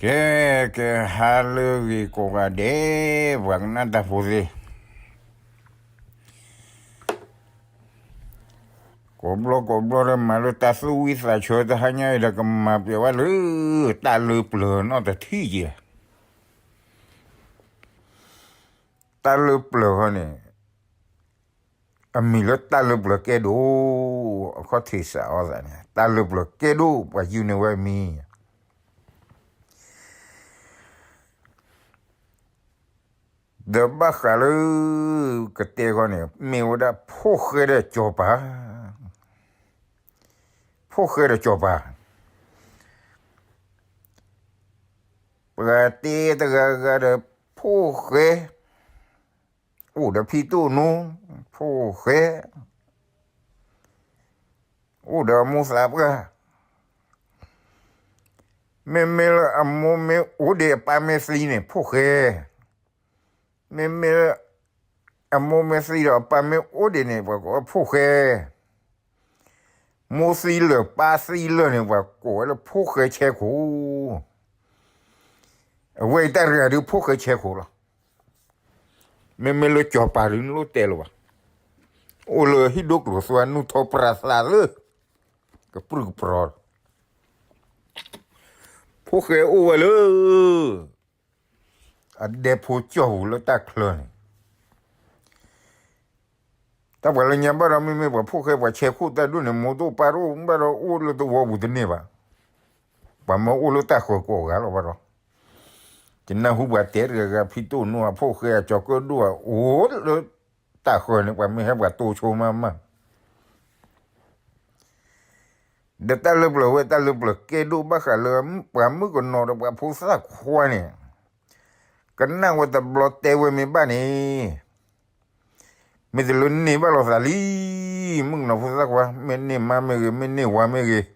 ကဲ, ကဲ, ဟါလၢအဂ့ၤကိးဂၤဒဲး, ပှၤကနၣ်တၢ်ဖိသ့ၣ်, ကိးဘျီကိးဘျီဒီး မၤလၢတၢ်သူၣ်ဝံၣ်သးဆၢတဟါညါအံၤဒီး ကမၤပျဲးဝဲလၢ တၢ်လၢပျၢၤနီတထံၣ်က့ၤ, တၢ်လၢပျၢၤဃီန့ၣ် အမံၤလၢတၢ်လၢပျၢၤကဲဒိၣ်, အခီၣ်ထံးစးအီၤသးန့ၣ် တၢ်လၢပျၢၤကဲဒိၣ် ပှၤယုၢ်န့ၢ်ဝဲအမံၤ ဒီးဘၣ်ဃးလၢ ကတဲဃီန့ၣ် မ့ၢ်ဝဲဒၣ်ဖိၣ်ဃဲဒီးစီၤပၤ, ဖိၣ်ဃဲဒီးစီၤပၤ, ပှၤတဲတဂၤဂၤဒီး ဖိၣ်ဃဲ အိၣ်ဒီးဖံတိၣ်နိ, ဖိၣ်ဃဲ အိၣ်ဒီးအမိၢ်သးပှၢ်, မ့မ့ၢ်လၢအမိၢ်မ့ၢ်အိၣ်ဒံးအပၢ်မ့ၢ်သံန့ၣ် ဖိၣ်ဃဲ, မ့မ့ၢ်လၢ အမိၢ်မ့ၢ်သံဒီးအပၢ်မ့ၢ်အိၣ်ဒံးန့ၣ် ပှၤကိးဝဲဖိၣ်ဃဲ, မိၢ်သံလၢာ်ပၢ်သံလၢာ်န့ၣ် ပှၤကိးဝဲလၢဖိၣ်ဃဲဆဲခိၣ်, အဝဲအံၤတၢ်တဂၤဒုးဖိၣ်ဃဲဆဲခိၣ်လီၤ. မ့မ့ၢ်လၢစီၤပၤဒုးနလိၣ်တဲလၢၤဘၣ်, အိၣ်လၢဟံၣ်ဒိၣ်ကျိၤသွါနူၢ်ထီပြးသးလၢ ကပြုၢ်ကပြီၤ, ဖိၣ်ဃဲအိၣ်ဝဲလၢ အဒဲဖိကၠီၢ်ပူၤလၢတၢ်ချၢန့ၣ်, တၢ်ပှၤလၢညါဘၣ်ဒီး မ့မ့ၢ်ပှၤဖိၣ်ဃဲပှၤဆဲခိၣ်တၢ်ဒိၣ်န့ၣ် မိၢ်တအိၣ်ပၢ်တအိၣ်ဘၣ်ဒီး အိၣ်လၢသဝီပူၤတန့ၢ်ဘၣ်, ပှၤမၢအိၣ်လၢတၢ်ဃၢၤကိးဂၤလီၤဘၣ်ဒီး, ယနၢ်ဟူပှၤတဲတဂၤဂၤ ဖံတိၣ်နိအဖိၣ်ဃဲအကၠီၤကၢၣ်ဒိၣ်ဧါ အိၣ်လၢတၢ်ဃၢၤန့ၣ် ပှၤမ့ၢ်ဟဲပှၤတိဆိမးမး ဒီးတၢ်လၢပျၢၤဝဲ တၢ်လၢပျၢၤကဲဒိၣ်ဘၣ်ဃးလၢပှၤမုၣ်ကနီၤဒီးပှၤဖိသၣ်ခွါန့ၣ်, ကနၣ်ဝဲတဘျီတဲဝဲမ့ၢ်ဘၣ်န့ၣ်, မ့ၢ်တလၢန့ၢ်ဘၣ်လိာ်သးလံ, မုၣ်ကနီၤဖိသၣ်ခွါ မ့ၢ်န့ၢ်မါမ့ၢ်ဂ့ၤ မ့ၢ်န့ၢ်ဝၤမ့ၢ်ဂ့ၤ,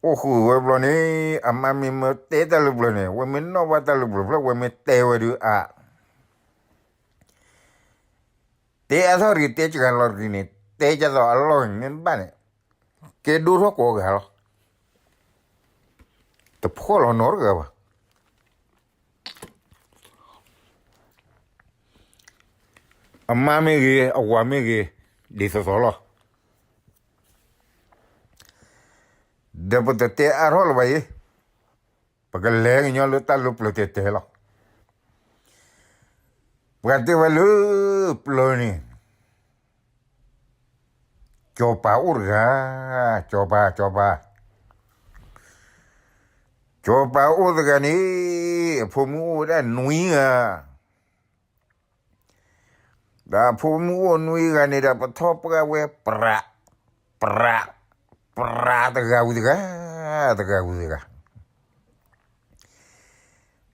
အိၣ်ဃုာ်ဝဲဘျီန့ၣ် အမါမ့ၢ်မၢတဲတၢ်လၢပျၢၤန့ၣ် ဝဲမ့ၢ်နီၣ်ဘၣ်တၢ်လၢပျၢၤဖျၢၣ် ဝဲမ့ၢ်တဲဝဲဒုးအါ တဲအါထီၣ်တဂ့ၤ တဲစှၤလီၤတဂ့ၤန့ၣ် တဲကသိးအလီၢ်န့ၣ်မ့ၢ်ဘၣ်န့ၣ်, ကဲဒိၣ်ထီၣ်ကိးဂၤလီၤ. တဖှီၣ်လီၤနီတဂၤဘၣ်. အမါမ့ၢ်ဂ့ၤ အဝၤမ့ၢ်ဂ့ၤ ဒ်သိးသိးလီၤ. ဒီးပတတဲအါထီၣ်လၢၤဘၣ်အံၤ, ပကလဲၤကညီလၢတၢ်လၢပျၢၤတဲတဲလီၤ. ပှၤတဲဝဲလၢပျၢၤန့ၣ် စီၤပၤအိၣ်တဂၤ, စီၤပၤ, စီၤပၤ, စီၤပၤအိၣ်တဂၤန့ၣ် အဖိမုၣ်အိၣ်ဝဲဒၣ်နွံဂၤ, ဒီးအဖိမုၣ်အိၣ်နွံဂၤန့ၣ်ဒီး ပထီၣ်ပှၢ်ဝဲပြး, ပြး, ပြးတဂ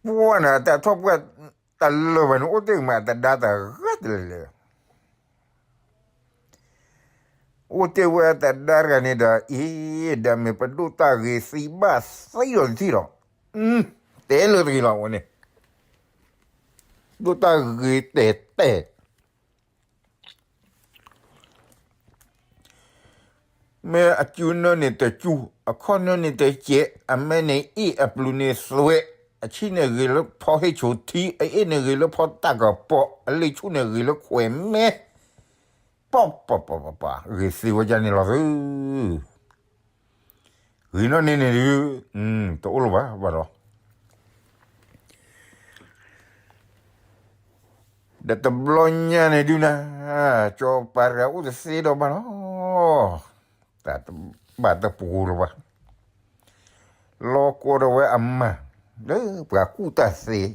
ၤဝံၤတဂၤ, တဂၤဝံၤတဂၤ ပှၢ်န့ၣ် တၢ်ထီၣ်ပှၢ်တၢ်လၢာ်ဘၣ်န့ၣ် အိၣ်တ့ၢ်မးတဒါတဂၤတလဲၤလဲၤ, အိၣ်တ့ၢ်ဝဲတဒါတဂၤန့ၣ်ဒီး အ့ ဒီးမ့ၢ်ပဒိၣ်တၢ်ဂ့ၤသံဘၣ်သံလီၤတထံၣ်လီၤ. တဲလၢတဂ့ၤလီၤဝဲန့ၣ်, ဒိၣ်တၢ်ဂ့ၤတဲာ်တဲာ် မ့ၢ်အစုနၢန့ၣ်တစူ, အခီၣ်နၢန့ၣ်တစဲး, အမဲန့ၣ်အ့ၣ်, အပျုၤန့ၣ်သွဲး, အဆံၣ်န့ၣ်ဂ့ၤလၢဖီဟ့ၣ်ဆိးထံ, အအ့ၣ်န့ၣ်ဂ့ၤလၢဖီတၢ်ကပီၤ, အလ့ၣ်ဆူၣ်န့ၣ်ဂ့ၤလၢခွဲးမဲ, ပှၤပှၤပှၤပှၤ ဂ့ၤသ့ဝဲဒ်န့ၣ်လီၤသု. ဂ့ၤနီၢ်န့ၣ်န့ၣ်ဒုး တအိၣ်လၢၤဘၣ်ဘၣ်ဒီး ဒီးတဘျီညါန့ၣ်ဒုးနၤ, စီၤပၤတဂၤအိၣ်တသ့ဒီးဘၣ်လီၤ. တၢ်တဘၣ်တပူၤလၢၤဘၣ်. လီၤကိးဒီးဝဲအမါ လၢပှၤကူၣ်တၢ်သ့,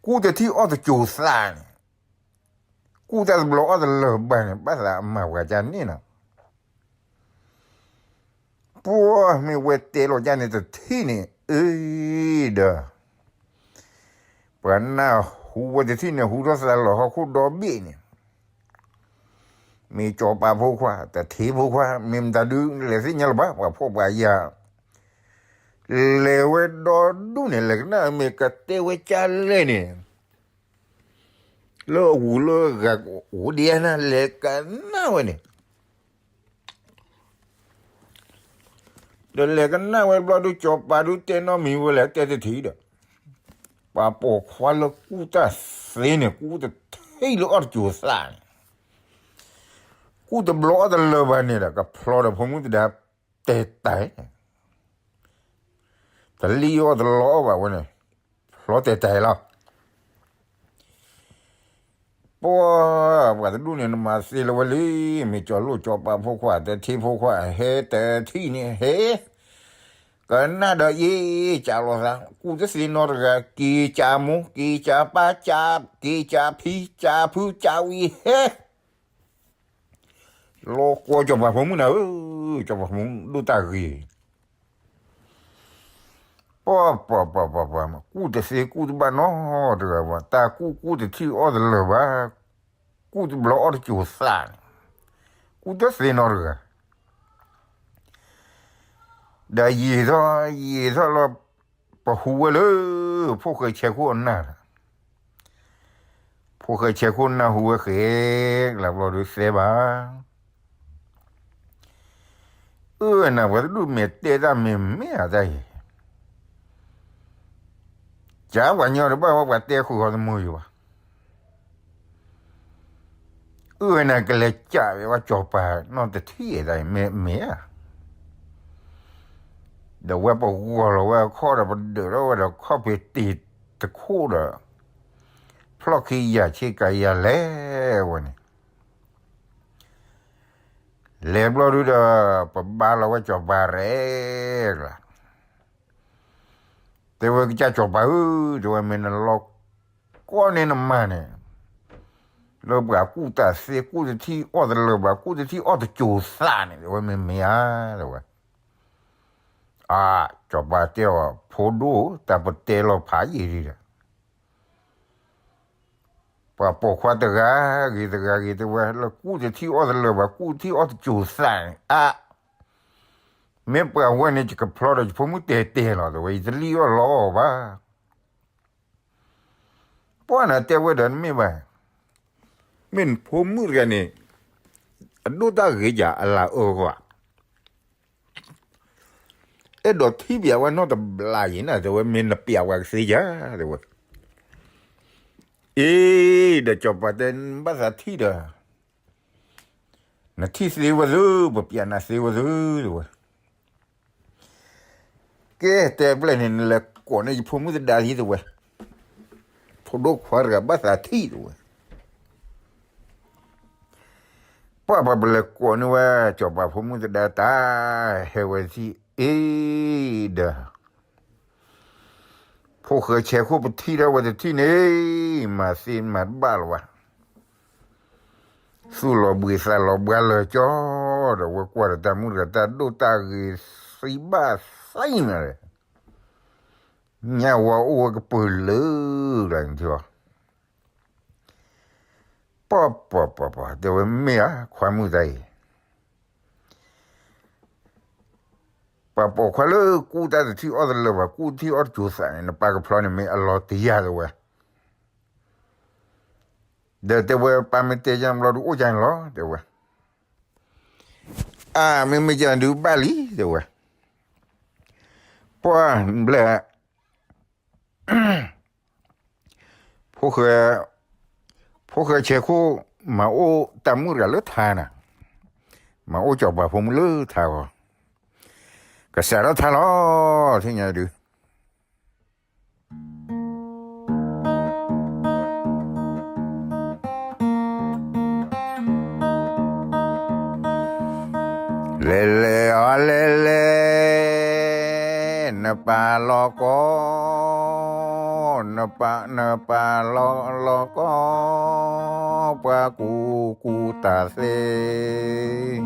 ကူၣ်တထံၣ်အီၣ်တစိၤသးန့ၣ်, ကူၣ်တၢ်တဘျီအီၣ်တလၢၤဘၣ်န့ၣ် ဘၣ်သးအမါပှၤကန့ၣ်နီၤ. ပှၢ်မ့ၢ်ဝဲတဲလီၤဒ်န့ၣ်တထံၣ်န့ၣ် အၢဒီး ပှၤနၢ်ဟူဝဲတထံၣ်န့ၣ် ဟူထီၣ်သးလီၤဟီၣ်ခိၣ်ဒီဘ့ၣ်န့ၣ်, မ့ၢ်စီၤပၤဖိခွါ တထံဖိခွါ မ့ၢ်မတၤဒုး လဲၤသ့ၣ်ညါလၢၤဘၣ် ပှၤဖှီၣ်ပှၤယာ် လဲၤဝဲဒီဒူၣ်န့ၣ် လဲၤကနၣ်မ့ၢ်ကတဲဝဲကၢ်လဲၣ်န့ၣ် လၢအဂူၤလၢအဂၤအိၣ်ဒံးနၤ လဲၤကနၣ်ဝဲန့ၣ် ပှၢ် ဒီးလဲၤကနၣ်ဝဲဘျီဒုး စီၤပၤဒုးတဲနီတမံၤဝဲလဲၣ် တဲတထံၣ်ဒီး, ပှၤပိာ်ခွါလၢကူၣ်တၢ်သ့န့ၣ် ကူၣ်တထံၣ်လၢအီၣ်တစိၤသးန့ၣ်, ကူၣ်တဘျီအီၣ်တလၢာ်ဘၣ်န့ၣ်ဒီး ကဖျီဒီးဖိမုၣ်သဒါတဲတၢ် တလံၣ်အီၣ်တလီအီၣ်ဘၣ်ဝဲန့ၣ်, ဖျီတဲတၢ်လီၤ. ပှၤ ပှၤတဒူၣ်န့ၣ် နမၤသ့လၢၤဝဲလံ, မ့ၢ်ကၠီၤလိၣ်ကၠီၤပၤဖိခွါ တထံၣ်ဖိခွါ ဟဲတထံၣ်န့ၣ် ဟဲ, ကနၣ်ဒီးယ့ၣ် ကၠီၤလိာ်သး ကူၣ်တသ့နီတဂၤ, က့ၤကၠီၤမိၢ် က့ၤကၠီၤပၢ် ကၠီၤ က့ၤကၠီၤဖံ ကၠီၤဖု ကၠီၤဝံၤ ဟဲ လီၤကွီၢ်ကၠီၤပၤဖိမုၣ်နၤဧၢ, ကၠီၤပၤဖိမုၣ်ဒိၣ်တၢ်ဂ့ၤ, ပှၤ ပှၤ ပှၤ ပှၤ ပှၤ ကူၣ်တသ့ ကူၣ်တဘၣ်နီတဂၤဘၣ်, တၢ်ကူၣ် ကူၣ်တထံၣ်အီၣ်တလၢာ်ဘၣ်, ကူၣ်တဘျီအီၣ်တစိၤသးန့ၣ်, ကူၣ်တသ့နီတဂၤ ဒီးယံာ်ထီၣ် ယံာ်ထီၣ်လီၤ, ပဟူးဝဲလၢ ဖိၣ်ဃဲဆဲးခိၣ်အနၢ်ဒီး, ဖိၣ်ဃဲဆဲးခိၣ်နၢ်ဟူးဝဲဃဲ, ကလၢဘျီဒုးသဲဘၣ်, အၢ နၤပှၤတဒူၣ်မ့ၢ်တဲတၢ်မ့ၢ်မ့ၢ်ဧါတၢ်အံၤ, ကပှၤညီတဘၣ်ဝဲပှၤတဲဃုာ်ဃီတမုာ်ယံၤဘၣ် အၢ နၤကလဲၤကၠးဝဲကၠီၤပၤနီတထံၣ်တၢ်အံၤ မ့ၢ်မ့ၢ်ဧါ, ဒီးဝဲပဂီၢ်လီၤဝဲအခီၣ်ဒီး ပဒၢးထီၣ်ဝဲဒီးခီၣ်ဖံးတ့ၢ်တခိၣ်ဒီး ဖျီၣ်ခံယၤဆ့ကၤယၤလဲၣ်ဝဲန့ၣ်, လဲၤဘျီဒုဒီး ပဘါလီၤဝဲကၠီၤပၤရဲၣ်ကျါ, တဲဝဲကစၢ်ကၠီၤပၤဧၢ, တဲဝဲမ့ၢ်နလီၤကီန့ၢ်နမါန့ၣ်, လၢပှၤကူၣ်တၢ်သ့ ကူၣ်တထံၣ်အီၣ်တလၢာ်ဘၣ် ကူၣ်တထံၣ်အီၣ်တစိၤသးန့ၣ် တဲဝဲမ့ၢ်မ့ၢ်ဧါ, တဲဝဲ, အါ, ကၠီၤပၤတဲအီၤ ဖိဒိၣ် တၢ်ပတဲလီၤဖးယံာ်ဒံးဒီး ပှၤပိာ်ခွါတဂၤဂ့ၤတဂၤဂ့ၤ တဲဝဲလၢကူၣ်တထံၣ်အီၣ်တလၢာ်ဘၣ် ကူၣ်တထံၣ်အီၣ်တစိၤသးန့ၣ် အါ, မ့ၢ်ပှၤဝဲန့ၣ် ယကဖျီဒီးယဖိမုၣ်တဲတဲလီၤ တဲဝဲ ယတလံၣ်အီၣ်လီအီၣ်ဘၣ်, ပှၤနၤတဲဝဲဒီးနမ့ၢ်ဘၣ်, မ့ၢ်နဖိမုၣ်တဂၤန့ၣ် အဒိၣ်တၢ်ဂ့ၤယၤအလၤအၢဂီၢ် အဲၣ်ဒိးထံၣ်ပျးဝဲနီတဘျီအံၤနၤ တဲဝဲ မ့ၢ်နပျးဝဲကသ့ယၤ တဲဝဲ, အ့ ဒီးကၠီၤပၤတဲ ဘၣ်သးထံၣ်ဒီး နထံၣ်သ့ဝဲသု ပပျးနၤသ့ဝဲသု တဲဝဲ, ကဲ တဲဘျဲၣ်န့ၣ် နလဲၤကိးန့ၢ်ယဖိမုၣ်သဒါလံ တဲဝဲ, ဖိဒိၣ်ခွါတဂၤဘၣ်သးထံၣ် တဲဝဲ ပှၤပှၤပလဲၤကိးန့ၢ်ဝဲ ကၠီၤပၤဖိမုၣ်သဒါတၢ် ဟဲဝဲထံၣ်အ့ဒီး ဖိၣ်ဃဲဆဲးခိၣ်ပထံၣ်ထီၣ်ဝဲတထံၣ်န့ၣ် မၤသ့မၤတဘၣ်လၢၤဘၣ်, သူၣ်လီၤဘှံးသးလီၤဘှါလၢာ်ကၠီ, ဒီးဝဲကွၢ်ဒီးတၢ်မုၣ်တဂၤတၢ်ဒိၣ်တၢ်ဂ့ၤသံဘၣ်သံနၤ, ညၣ်ဝါအိၣ်ဝဲကပၢၤလၢာ်ကျါန့ၣ်ထံၣ်အီၤ, ပှၤပှၤပှၤပှၤ တဲဝဲမ့ၢ်ဧါ ခွါမုၣ်တၢ်အံၤ ပှၤပိာ်ခွါလၢကူၣ်တၢ်တထံၣ်အီၣ်တလၢာ်ဘၣ် ကူၣ်တထံၣ်အီၣ်တစိၤသးန့ၣ် နပၢ်ကဖျီန့ၣ်မ့ၢ်အလီၤတံၢ်ယၤ တဲဝဲ, ဒီးတဲဝဲ ပၢ်မ့ၢ်တဲယၤဘျီဒုးအိၣ်ယၤန့ၣ်လီၤ တဲဝဲ, အါ မ့မ့ၢ်ယၤဒုးဘၣ်လံ တဲဝဲ, ပှၤဘျဲၣ် ဖိၣ်ဃဲဆဲးခိၣ် မၤအိၣ်တၢ်မုၣ်တဂၤလၢထါနၤ, မၤအိၣ်ကၠီၤပၤဖိမုၣ်လၢထါဂီၤ, ကစးထီၣ်ထါလီၤ ထံၣ်ညါဒုး လဲၤလဲၤအီၤလဲၤလဲၤ နပၢ်လီၤကီ, နပၢ် နပၢ်လီၤ လီၤကီ, ပှၤကူကူတၢ်သ့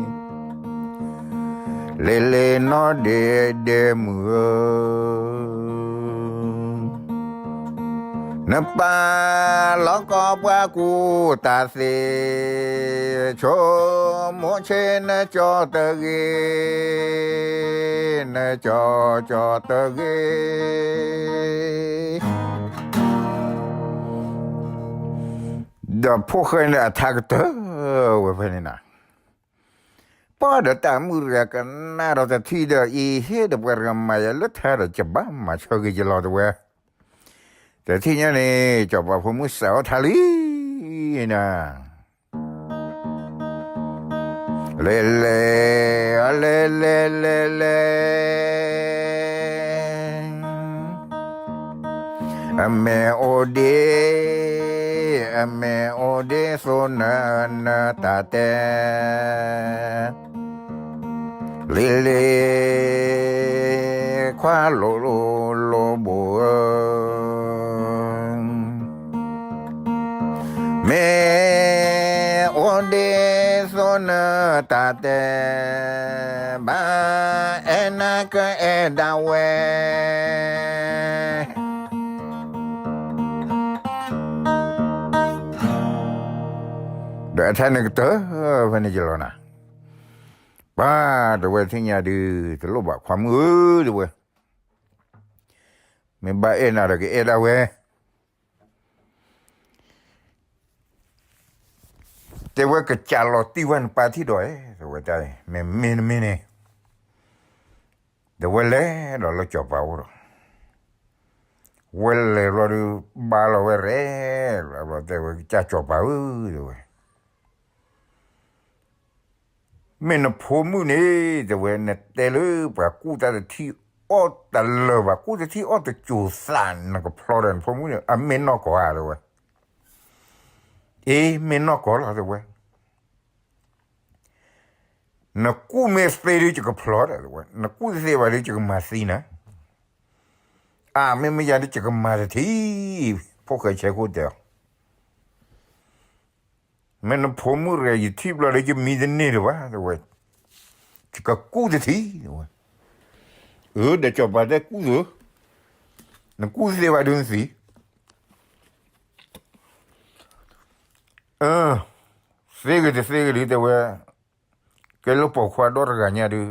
လဲၤလဲၤနီၢ်ဒဲးဒဲးမုၣ်ဧၢ, နပၢ်လီၤကီပှၤကူတၢ်သ့, ဆိမိၣ်ဆ့နကၠီတဂ့ၤ, နကၠီကၠီတဂ့ၤ, ဒီးဖိၣ်ဃဲန့ၣ်အထါကတၢၢ်ဝဲဖဲန့ၣ်နၤ, ပှၤဒီးတၢ်မုၣ်တဂၤကနၣ်ဒီးတထံၣ်ဒီး အံၤဟ့ၣ်ဒီးပှၤတဂၤမၤယၤလၢထါဒီး ယဘၣ်မၤဆၢက့ၤယလီၤ တဲဝဲ. တထံၣ်ညါန့ၣ် စီၤပၤဖိမုၣ်စးထီၣ်ထါလံနၤ. လဲၤလဲၤ လဲၤလဲၤ လဲၤလဲၤ အမဲာ်အိၣ်ဒ့, အမဲာ်အိၣ်ဒ့သိနၢနၢတၢ်တဲ, လ့လ့ ခွါလိၤလိၤဘိၣ်ဧၢ, မ့ၢ်အိၣ်ဒ့သိနၢတၢ်တဲ, ဘၣ်အဲၣ်နၤကအဲၣ်ဒၣ်ဝဲ ဒီးအထါန့ၣ်ကတၢၢ်ဖဲန့ၣ်ယလီၤနၤ. ပၢ် တဲဝဲ ထံၣ်ညါဒုး တလိၣ်ဘၣ်ခွါမုၣ်ဧၢ တဲဝဲ, မ့ၢ်ဘၣ်အဲၣ်နၤဒီးကအဲၣ်ဒၣ်ဝဲ တဲဝဲ ကစးလီၤတံၢ်ဝဲနပၢ်ထံၣ်ဒီးဧဲ တဲဝဲတၢ်, မ့မ့ၢ်နမ့ၢ်န့ၣ်, ဒီးဝဲလဲၤဒီးလၢစီၤပၤအိၣ်ဒီး, ဝဲလဲၤဘျီဒီး ဘါလီၤဝဲရဲၣ်, ဘျီတဲဝဲ ကစၢ်စီၤပၤဧၢ တဲဝဲ မ့ၢ်နဖိမုၣ်န့ၣ် တဲဝဲ နတဲလၢပှၤကူၣ်တၢ်တထံၣ်အီၣ်တလၢာ်ဘၣ်, ကူၣ်တထံၣ်အီၣ်တစိၤသး နကဖျီဒီးနဖိမုၣ်န့ၣ် အမ့ၢ်နီၢ်ကီၢ်ဧါ တဲဝဲ. အ့ မ့ၢ်နီၢ်ကီၢ်လီၤ တဲဝဲ. နကူၣ်မ့ၢ်သ့ဒုး ယကဖျီဒီး တဲဝဲ, နကူၣ်တသ့ဘၣ်ဒုး ယကမၤသံနၤ. အါ မ့ၢ်မ့ၢ်ယၤဒုး ယကမၤတထံၣ်, ဖိၣ်ဃဲဆဲးခိၣ်တဲအီၤ မ့ၢ်နဖိမုၣ်တဂၤ ယထံၣ်ဘျီဒီး ယမံတန့ၢ်ဒံးဘၣ် တဲဝဲ, ယကကူၣ်တထံၣ် တဲဝဲ. အၢ ဒီးစီၤပၤတဲကူၣ်သ့, နကူၣ်သ့ဘၣ်ဒုးနသံ, အၢ သ့ဂ့ၤတသ့ဂ့ၤဒုး တဲဝဲ, ကဲလၢပိာ်ခွါဒီတဂၤညါဒုး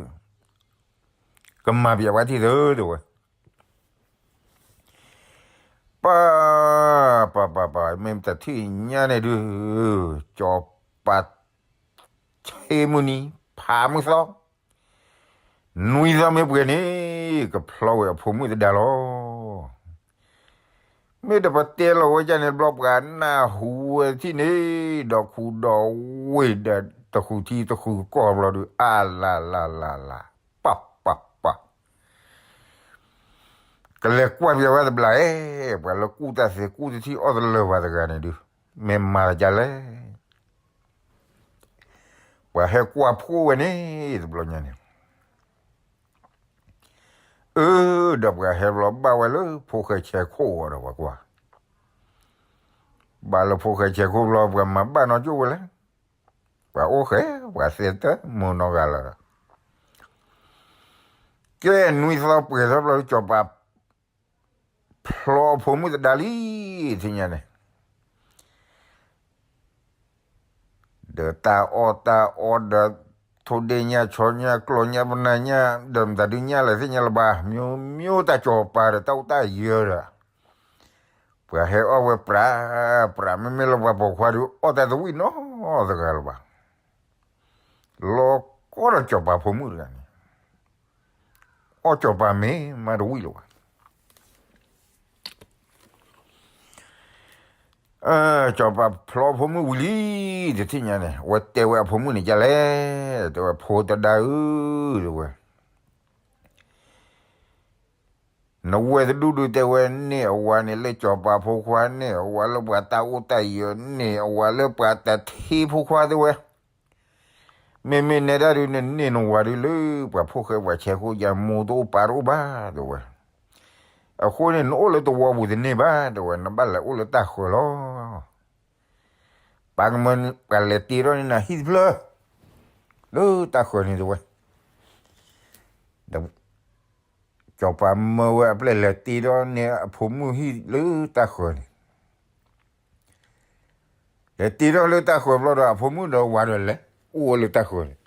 ကမၤပျဲဝဲထံၣ်သၢ တဲဝဲ. ပၢ် ပၢ် ပၢ် ပၢ် မ့ၢ်တထံၣ်ညါန့ၣ်ဒုး စီၤပၤဆ့မုၢ်နံၤ ဖးမုၢ်သီ နွံသီမ့ၢ်ပှဲၤန့ၣ် ကဖျီဝဲအဖိမုၣ်သဒါလီၤ. မ့ၢ်တပတဲလီၤဝဲဒ်န့ၣ်ဘျီ ပှၤနၢ်ဟူဝဲထံၣ်န့ၣ် ဒီးခူဒီးဝ့ၢ်ဒီးတဃုာ်ထံတဃုာ်ကီၢ်ဘျီဒုး အါလၢ်လၢ်လၢ်လၢ် ပၢ် ပၢ် ပၢ် ကလဲၤကွၢ်ပျဲဝဲတဘျီဧဲ, ပှၤလၢကူၣ်တၢ်သ့ကူၣ်တထံၣ်အီၣ်တလၢာ်ဘၣ်တဂၤန့ၣ်ဒုး မ့ၢ်မၤသးဒ်လဲၣ်. ပှၤဟဲကွၢ်ဖှိၣ်ဝဲန့ၣ် တဘျီညါန့ၣ် အၢ ဒီးပှၤဟဲဘျီဘၣ်ဝဲလၢဖိၣ်ဃဲဆဲးခိၣ်အအိၣ်ဒီးပှၤကွၢ်, ဘၣ်လၢဖိၣ်ဃဲဆဲးခိၣ်ဘျီ ပှၤမၤဘၣ်နီၢ်ကၠိၣ်ဝဲလဲၣ်, ပှၤအိၣ်ဃဲ ပှၤသဲတၢ်မိၢ်နီၢ်ဂၤလၢာ်ဒီး ကဲနွံသီပှဲၤထီၣ်ဘျီ စီၤပၤဖျီအဖိမုၣ်သဒါလံ ထံၣ်ညါန့ၣ် ဒီးတၢ်အီၣ်တၢ်အီဒီး ထိၣ်ဒ့ၣ်ညၣ် ဆီညၣ် ကျီၢ်ညၣ် ပနၢ်ညၣ် ဒီးမတၤဒုးညၣ်လဲၣ်သ့ၣ်ညါလၢၤဘၣ် မျိုးမျိုးတၢ်စီၤပၤဒီးတၢ်အိၣ်တၢ်ယၢၤဒီး ပှၤဟဲအီၣ်ဝဲပြး ပြး မ့မ့ၢ်လၢပှၤပိာ်ခွါဒုး အီၣ်တၢ်တဝံၣ်နီတဂၤလၢၤဘၣ်. လီၤကီဒီးစီၤပၤဖိမုၣ်တဂၤန့ၣ် အီၣ်စီၤပၤမ့ၢ်မးတဝံၣ်လၢၤဘၣ်. စီၤပၤဖျီဖိမုၣ်ဝံၤလံ တထံၣ်ညါန့ၣ် အဝဲတဲဝဲအဖိမုၣ်န့ၣ်ဒ်လဲၣ်, တဲဝဲဖိသဒါဧၢ, တဲဝဲ နဝဲၢ်တဒူၣ်ဒုး တဲဝဲ န့ၢ်အဝၤန့ၣ်လၢစီၤပၤဖိခွါ န့ၢ်အဝၤလၢပှၤတၢ်အိၣ်တၢ်ယၢၤ န့ၢ်အဝၤလၢပှၤတထ့ဖိခွါ တဲဝဲ. မ့မ့ၢ်နဲဒၣ်ဒုး နန့ၢ်နဝၤဒုးလၢပှၤဖိၣ်ဃဲပှၤဆဲးခိၣ်ယါ မိၢ်တအိၣ်ပၢ်တအိၣ်ဘၣ် တဲဝဲ. အဃိန့ၣ် နအိၣ်လၢသဝီပူၤတန့ၢ်ဘၣ် တဲဝဲ, နဘၣ်လဲၤအိၣ်လၢတၢ်ဃၢၤလီၤ. ပှၤကမၢ ပှၤလဲၤတ့ထီၣ်န့ၢ်နၤဟံၣ်တဖျၢၣ် လၢတၢ်ဃၢၤန့ၣ် တဲဝဲ. ဒီးစီၤပၤမၢဝဲအပျဲၢ် လဲၤတ့ထီၣ်န့ၢ်အဖိမုၣ်ဟံၣ်လၢတၢ်ဃၢၤန့ၣ်, လဲၤတ့ထီၣ်လၢတၢ်ဃၢၤဘျီဒီး အဖိမုၣ်ဒီးဝၤဒီးလဲၤအိၣ်ဝဲလၢတၢ်ဃၢၤန့ၣ်.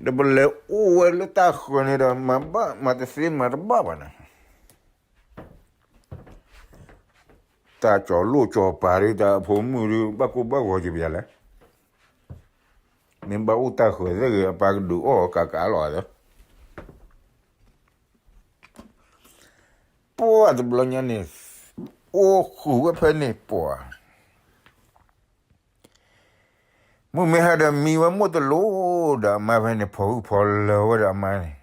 ဒီးပလဲၤအိၣ်ဝဲလၢတၢ်ဃၢၤန့ၣ်ဒီး မၤဘၣ်မၤတသ့မၤတဘၣ်ဘၣ်န့ၣ်, တ တၢ်ကၠီၤလိၣ်ကၠီၤပၤဒုး တၢ်အဖိမုၣ်ဒုး ဘၣ်ကိၢ်ဘၣ်ဂီၤက့ၤပယၤလဲၣ်. မ့ၢ်ဘၣ်အိၣ်တၢ်ဃၢၤသ့ၣ်ဂ့ၤ အပၢ်ကဒုးအီၣ်ကးကးလီၤသၢ. ပှၢ်တဘျီညါန့ၣ် အိၣ်ဃုာ်ဝဲဖဲန့ၣ်ပှၤ မုၢ်မ့ၢ်ဟါဒီးမံဝဲမိၢ်တလိၣ်ဒီးအမါဖဲန့ၣ် ဖီၣ်ဟုၣ်ဖီၣ်လၢၤဝဲဒီးအမါန့ၣ်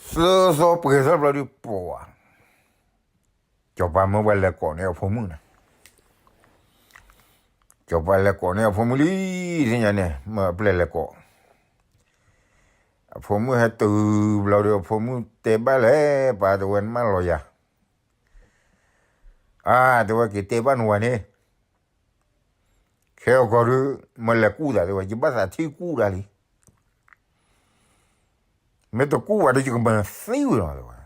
သၢသီပှဲၤသီဘျီဒုးပှၤ ကၠီၤပၤမၢပှၤလဲၤကိးန့ၢ်အဖိမုၣ်န့ၣ်, ကၠီၤပၤလဲၤကိးန့ၢ်အဖိမုၣ်လံ သ့ၣ်ညါန့ၣ် မၢအပျဲၢ်လဲၤကိး အဖိမုၣ်ဟဲတုၤဘျီဒီး အဖိမုၣ်တဲဘၣ်လဲၣ် ပၢ်တဲဝဲ နမၢလီၤယၤ အါ တဲဝဲ က့ၤတဲဘၣ်နဝၤန့ၣ် ခဲအံၤကီၢ်ဒုး မၢလဲၤကူၣ်သးတဲဝဲ ယဘၣ်သးထံၣ်ကူၣ်တၢ်လံ, မ့ၢ်တကူၣ်ဘၣ်ဒီး ယကမၤသံဝဲလီၤတဲဝဲ,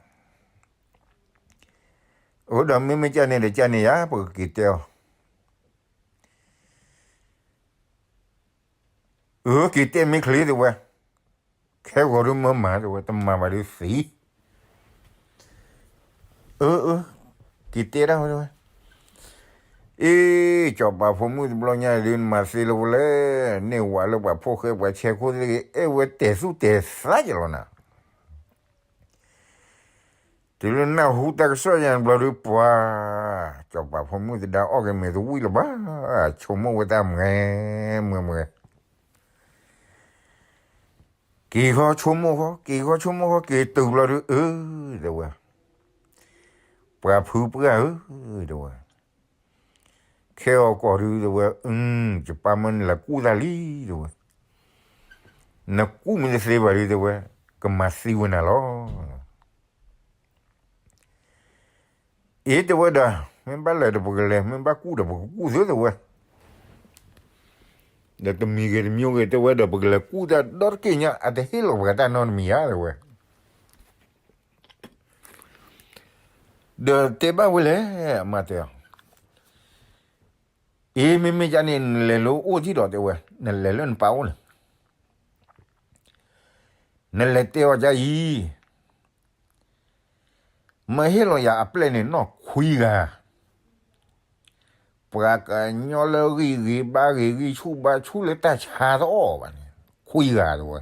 အၢ ဒီးမ့မ့ၢ်ကန့ၣ်ဒီးကန့ၣ်ယါ ပကက့ၤတဲအီၤ အၢ က့ၤတဲမ့ၢ်ချ့တဲဝဲ, ခဲဂီၤဒုးမၢမၤတဲဝဲ တမၤဘၣ်ဒုးသံ, အၢ အၢ က့ၤတဲဒၣ်ဝဲတဲဝဲ, အ့ ကၠီၤပၤဖိမုၣ်တဘျီညါဒုး နမၤသ့လၢပလဲၣ်, န့ၢ်ဝဲလၢပှၤဖိၣ်ဃဲပှၤဆဲးခိၣ်သ့ၣ်ဂ့ၤ အဲၣ်ဝဲတဲာ်သူၣ်တဲာ်သးကလီၤနၤ တုၤလၢနၢ်ဟူတၢ်ကစီၣ်ယါဘျီဒုးပှၤ, ကၠီၤပၤဖိမုၣ်သဒါအီၣ်က့ၤမ့ၤတဝံၣ်လၢၤဘၣ်, ဆိကမိၣ်ဝဲတၢ်မုာ်မုာ်, က့ၤဃီဆိကမိၣ်ဃီ က့ၤဃီဆိကမိၣ်ဃီ က့ၤတုၤဘျီဒုး အၢ တဲဝဲ, ပှၤဖုပှၢ်ဧၢ တဲဝဲ, ခဲအံၤကီၢ်ဒုးတဲဝဲ အၢ ယပၢ်မၢနလဲၤကူၣ်တၢ်လံ တဲဝဲ, နကူၣ်မ့ၢ်တသ့ဘၣ်ဒုးတဲဝဲ ကမၤသံဝဲနၤလီၤ အ့ တဲဝဲဒီး မ့ၢ်ဘၣ်လဲၤဒီးပကလဲၤ မ့ၢ်ဘၣ်ကူၣ်ဒီးပကကူၣ်သုတဲဝဲ, ဒီးတမံၤဂ့ၤတမံၤဂ့ၤတဲဝဲဒီး ပကလဲၤကူၣ်တၢ်ဒီတက့ၢ်ညါ အတဟ့ၣ်လီၤပှၤတၢ်နီတမံၤဧါတဲဝဲ, ဒီးတဲဘၣ်ဝဲလဲၣ် အမါတဲအီၤ, အ့ မ့မ့ၢ်ကန့ၣ် နလဲၤလၢအိၣ်ထံၣ်ဒီးတဲဝဲ နလဲၤလၢနပၢ်အိၣ်န့ၣ် နလဲၤတဲအီၤဒ်အံၤ, မၢဟ့ၣ်လီၤယၤအပျဲၢ်န့ၣ်နီၢ်ခွံဂၤ, ပှၤကညီလၢဂံၢ်ဂ့ၤဘါဂ့ၤ ဂံၢ်ဆူၣ်ဘါဆူၣ်လၢတၢ်ဆါတအီၣ်ဘၣ်န့ၣ် ခွံဂၤတဲဝဲ,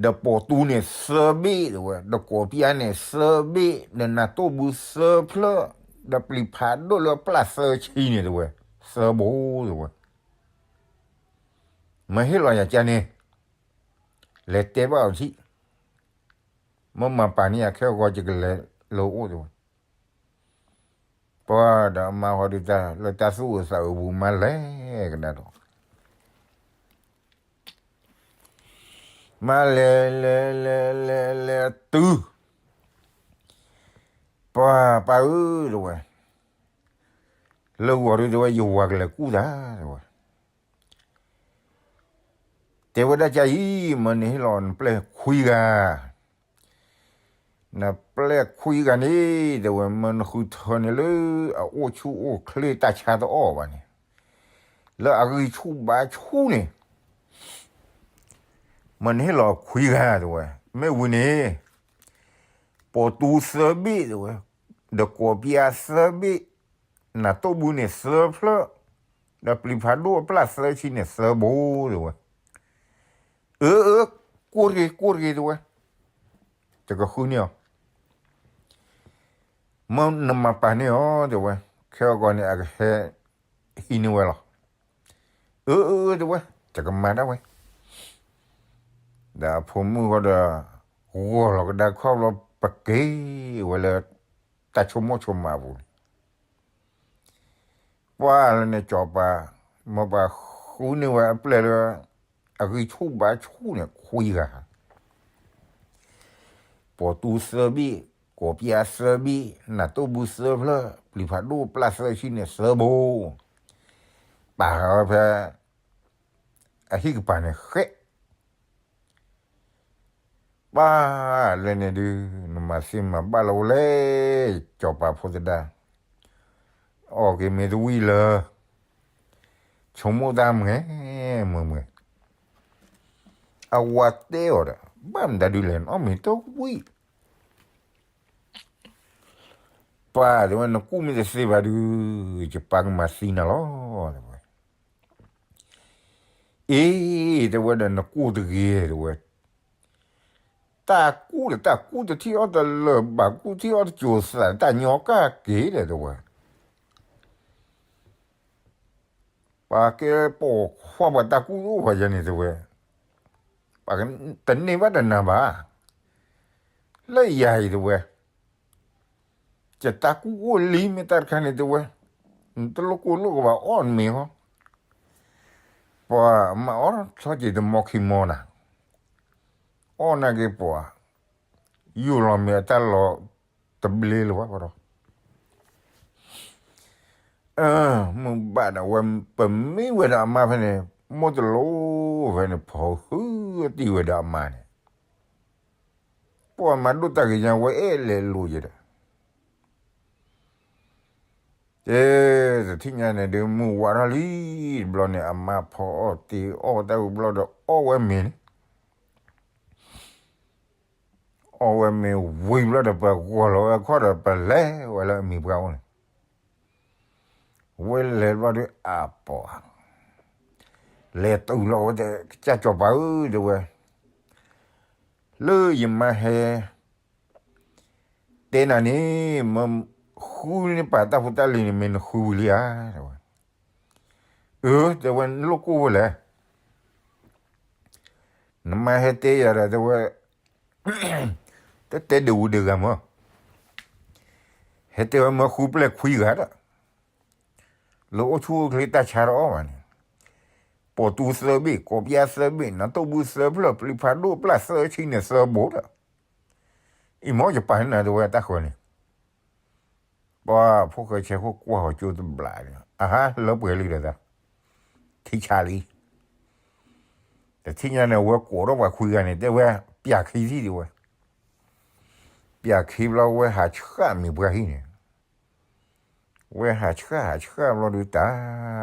ဒီးပိာ်တူန့ၣ်သၢဘ့ၣ်တဲဝဲ, ဒီးကိးပျါန့ၣ်သၢဘ့ၣ်, ဒီးနၢ်တိၢ်ဘုသၢဖျၢၣ်, ဒီးပျံၤဖးဒိၣ်လၢပျၢ်သၢဆံန့ၣ်တဲဝဲ, သၢဘိတဲဝဲ, မၢဟ့ၣ်လီၤယၤကန့ၣ်, လဲၤတဲဘၣ်အီၤထံၣ်, မၢမၤပာ်န့ၢ်ယၤခဲဂီၤ ယကလဲၤလၢအိၣ်တဲဝဲ, ပှၤဒီးအမါဃီဒုးတၢ်လၢတၢ်သူၣ်အုးသးအုးပူၤ မါလဲၤကဒါဒီး မါလဲၤလဲၤလဲၤလဲၤလဲၤတုၤ, ပှၤပၢ်ဧၢတဲဝဲ, လၢဂီၤဒုးတဲဝဲ ယဝၤကလဲၤကူၣ်တၢ်တဲဝဲ, တဲဝဲဒၣ်ကၢ်အံၤ မၢနဟ့ၣ်လီၤနပျဲၢ်ခွံဂၤ, နပျဲၢ်ခွံဂၤန့ၣ် တဲဝဲ မၢနဃုထၢန့ၣ်လၢအအိၣ်ဆူၣ်အိၣ်ချ့တၢ်ဆါတအီၣ်ဘၣ်န့ၣ်, လၢအဂံၢ်ဆူၣ်ဘါဆူၣ်န့ၣ် မၢနဟ့ၣ်လီၤခွံဂၤတဲဝဲ, မ့ၢ်ဝံၤန့ၣ် ပိာ်တူသၢဘ့ၣ်တဲဝဲ, ဒီးကိးပျါသၢဘ့ၣ်, နၢ်တိၢ်ဘုန့ၣ်သၢဖျၢၣ်, ဒီးပျံၤဖးဒိၣ်အပျၢ်သၢဆံန့ၣ်သၢဘိတဲဝဲ, အၢ အၢ ကိၢ်တဂ့ၤ ကိၢ်တဂ့ၤတဲဝဲ, တကဃုန့ၢ်အီၤ မၢနမၤပာ်န့ၢ်အီၤတဲဝဲ, ခဲအံၤကီၢ်န့ၣ် အကဟဲဟံးန့ၢ်ဝဲလီၤ. အၢ အၢ အၢ တဲဝဲ, တကမၤဒၣ်ဝဲ, ဒီးအဖိမုၣ်ဃီဒီး ဂီၢ်လီၤကဒါခီၣ်ဘျီ ပက့ၤဝဲလၢ တၢ်ဆိကမိၣ်ဆိကမးအပူၤန့ၣ် ပှၤလၢန့ၣ် ကၠီၤပၤ မၢပှၤဃုန့ၢ်ဝဲအပျဲၢ်လၢ အဂံၢ်ဆူၣ်ဘါဆူၣ်န့ၣ် ခွံဂၤ, ပိာ်တူသၢဘ့ၣ်, ကိးပျါသၢဘ့ၣ်, နၢ်တိၢ်ဘုသၢဖျၢၣ်, ပျံၤဖးဒိၣ်ပျၢ်သၢဆံန့ၣ်သၢဘိ, ပာ်ဃာ်ဝဲဖဲ အဟံၣ်ကပၤန့ၣ်ဃဲး ပၢ်လၢန့ၣ်ဒုး နမၤသ့မၤဘၣ်လၢၤဝဲလဲၣ်, ကၠီၤပၤဖိသဒါ, အီၣ်က့ၤမ့ၤတဝံၣ်လၢၤ, ဆိကမိၣ်တၢ်မုာ်မုာ်မုာ်, အဝၤတဲအီၤဒီး ဘၣ်မတၤဒုလဲၣ် နအီၣ်မ့ၤတဝံၣ်, ပၢ်တဲဝဲ နကူၣ်မ့ၢ်တသ့ဘၣ်ဒုး ယပၢ်ကမၤသံနၤလီၤ တဲဝဲ. အ့ တဲဝဲဒီး နကူၣ်တဂ့ၤ တဲဝဲ. တၢ်ကူၣ်ဒီး တၢ်ကူၣ်တထံၣ်အီၣ်တလၢာ်ဘၣ် ကူၣ်ထံၣ်အီၣ်တစိၤသး တၢ်ညီကၣ်က့ၤဒီး တဲဝဲ. ပှၤကဲပိာ်ခွါ ပှၤတၢ်ကူၣ်တအိၣ်ဘၣ်ယၤန့ၣ် တဲဝဲ, ပှၤတန့ၢ်ဘၣ်တနၤဘၣ်. လၢယၤအံၤ တဲဝဲ, ယတၢ်ကူၣ်အိၣ်လံ မ့ၢ်တၢ်တခါန့ၣ် တဲဝဲ, နတလိၣ်ကူၣ်လိၣ်ကဘၣ်အီၣ်နမ့ၤဟီ, ပှၤမၤအီၣ်ထီၣ်က့ၤတမီခံမီနၤ, အီၣ်နာ်က့ၤပှၤ, ယူၢ်လီၤမ့ၤအတၢ်လီၤတဘျ့လၢၤဘၣ်ဒီး မုၢ်ဘၣ်ဒီးဝဲ ပမံဝဲဒီးအမါဖဲန့ၣ်, မိၢ်တလိၣ်ဖဲန့ၣ် ဖီဟုတံၢ်ဝဲဒီးအမါန့ၣ်, ပှၤမၤဒိၣ်တၢ်ဂ့ၤညါ ဝဲအဲၣ်လဲၤလိၤယဲဒီး, ကဲ, တထံၣ်ညါန့ၣ်ဒုး မုၢ်ဝါထီၣ်လံ, တဘျီန့ၣ် အမါဖီအီၣ်တ့ၢ်အီၣ်တၢ်ဝံၤဘျီဒီး အီၣ်ဝဲမ့ၤန့ၣ် အီၣ်ဝဲမ့ၤဝံၤဘျီဒီး ပဂီၢ်လီၤဝဲခီၣ်ဒီး ပလဲၤဝဲလၢအမံၤပှၢ်အိၣ်န့ၣ်, ဝဲလဲၤဘျီဒီး အပီၤ, လဲၤတုၤလီၤဝဲတဲ ကစၢ်စီၤပၤဧၢ တဲဝဲ, လၢယမါဟဲ တဲနၤန့ၣ် မ့ၢ်ဃုန့ၢ်ပၢ်တၢ်ဖိတၢ်လံၤန့ၣ် မ့ၢ်နဃုဝံၤလံဧါ တဲဝဲ. အၢ တဲဝဲ နလိၣ်ကိၢ်ဝဲလဲၣ်, နမါဟဲတဲယၤဒီး တဲဝဲ, တတဲဒုးဝံၤဒုးဂၤမၢ်, ဟဲတဲဝဲမၢဃုပျဲၢ်ခွံဂၤဒီး လၢအိၣ်ဆူၣ်အိၣ်ချ့တၢ်ဆါတအီၣ်ဘၣ်န့ၣ်, ပိာ်တူသၢဘ့ၣ် ကိးပျၢ်သၢဘ့ၣ် နတိၢ်ဘူၣ်သၢဖျၢၣ် ပျံၤဖးဒိၣ်ပျၢ်သၢဆံန့ၣ်သၢဘိဒီး, အံၤမ့ၢ်ယပာ်န့ၢ်နၤ တဲဝဲ တၢ်ဃၢၤန့ၣ်, ပှၤဖိၣ်ဃဲဆဲးခိၣ်ကွၢ်ဟီၤကၠိတဘျီန့ၣ် အဟါလၢပှဲၤလံဒီးသး, ထံဆးလံ. တထံၣ်ညါန့ၣ် အဝဲကိးထီၣ်ပှၤခွံဂၤန့ၣ် တဲဝဲ, ပျၢ်ခံထံၣ် တဲဝဲ, ပျၢ်ခံထံၣ်ဒီးဝဲဟးဆှၣ်မံၤပှၢ်ဟံၣ်န့ၣ်, ဝဲဟးဆှၣ်ဟးဆှၣ်ဘျီဒုးတၢ်,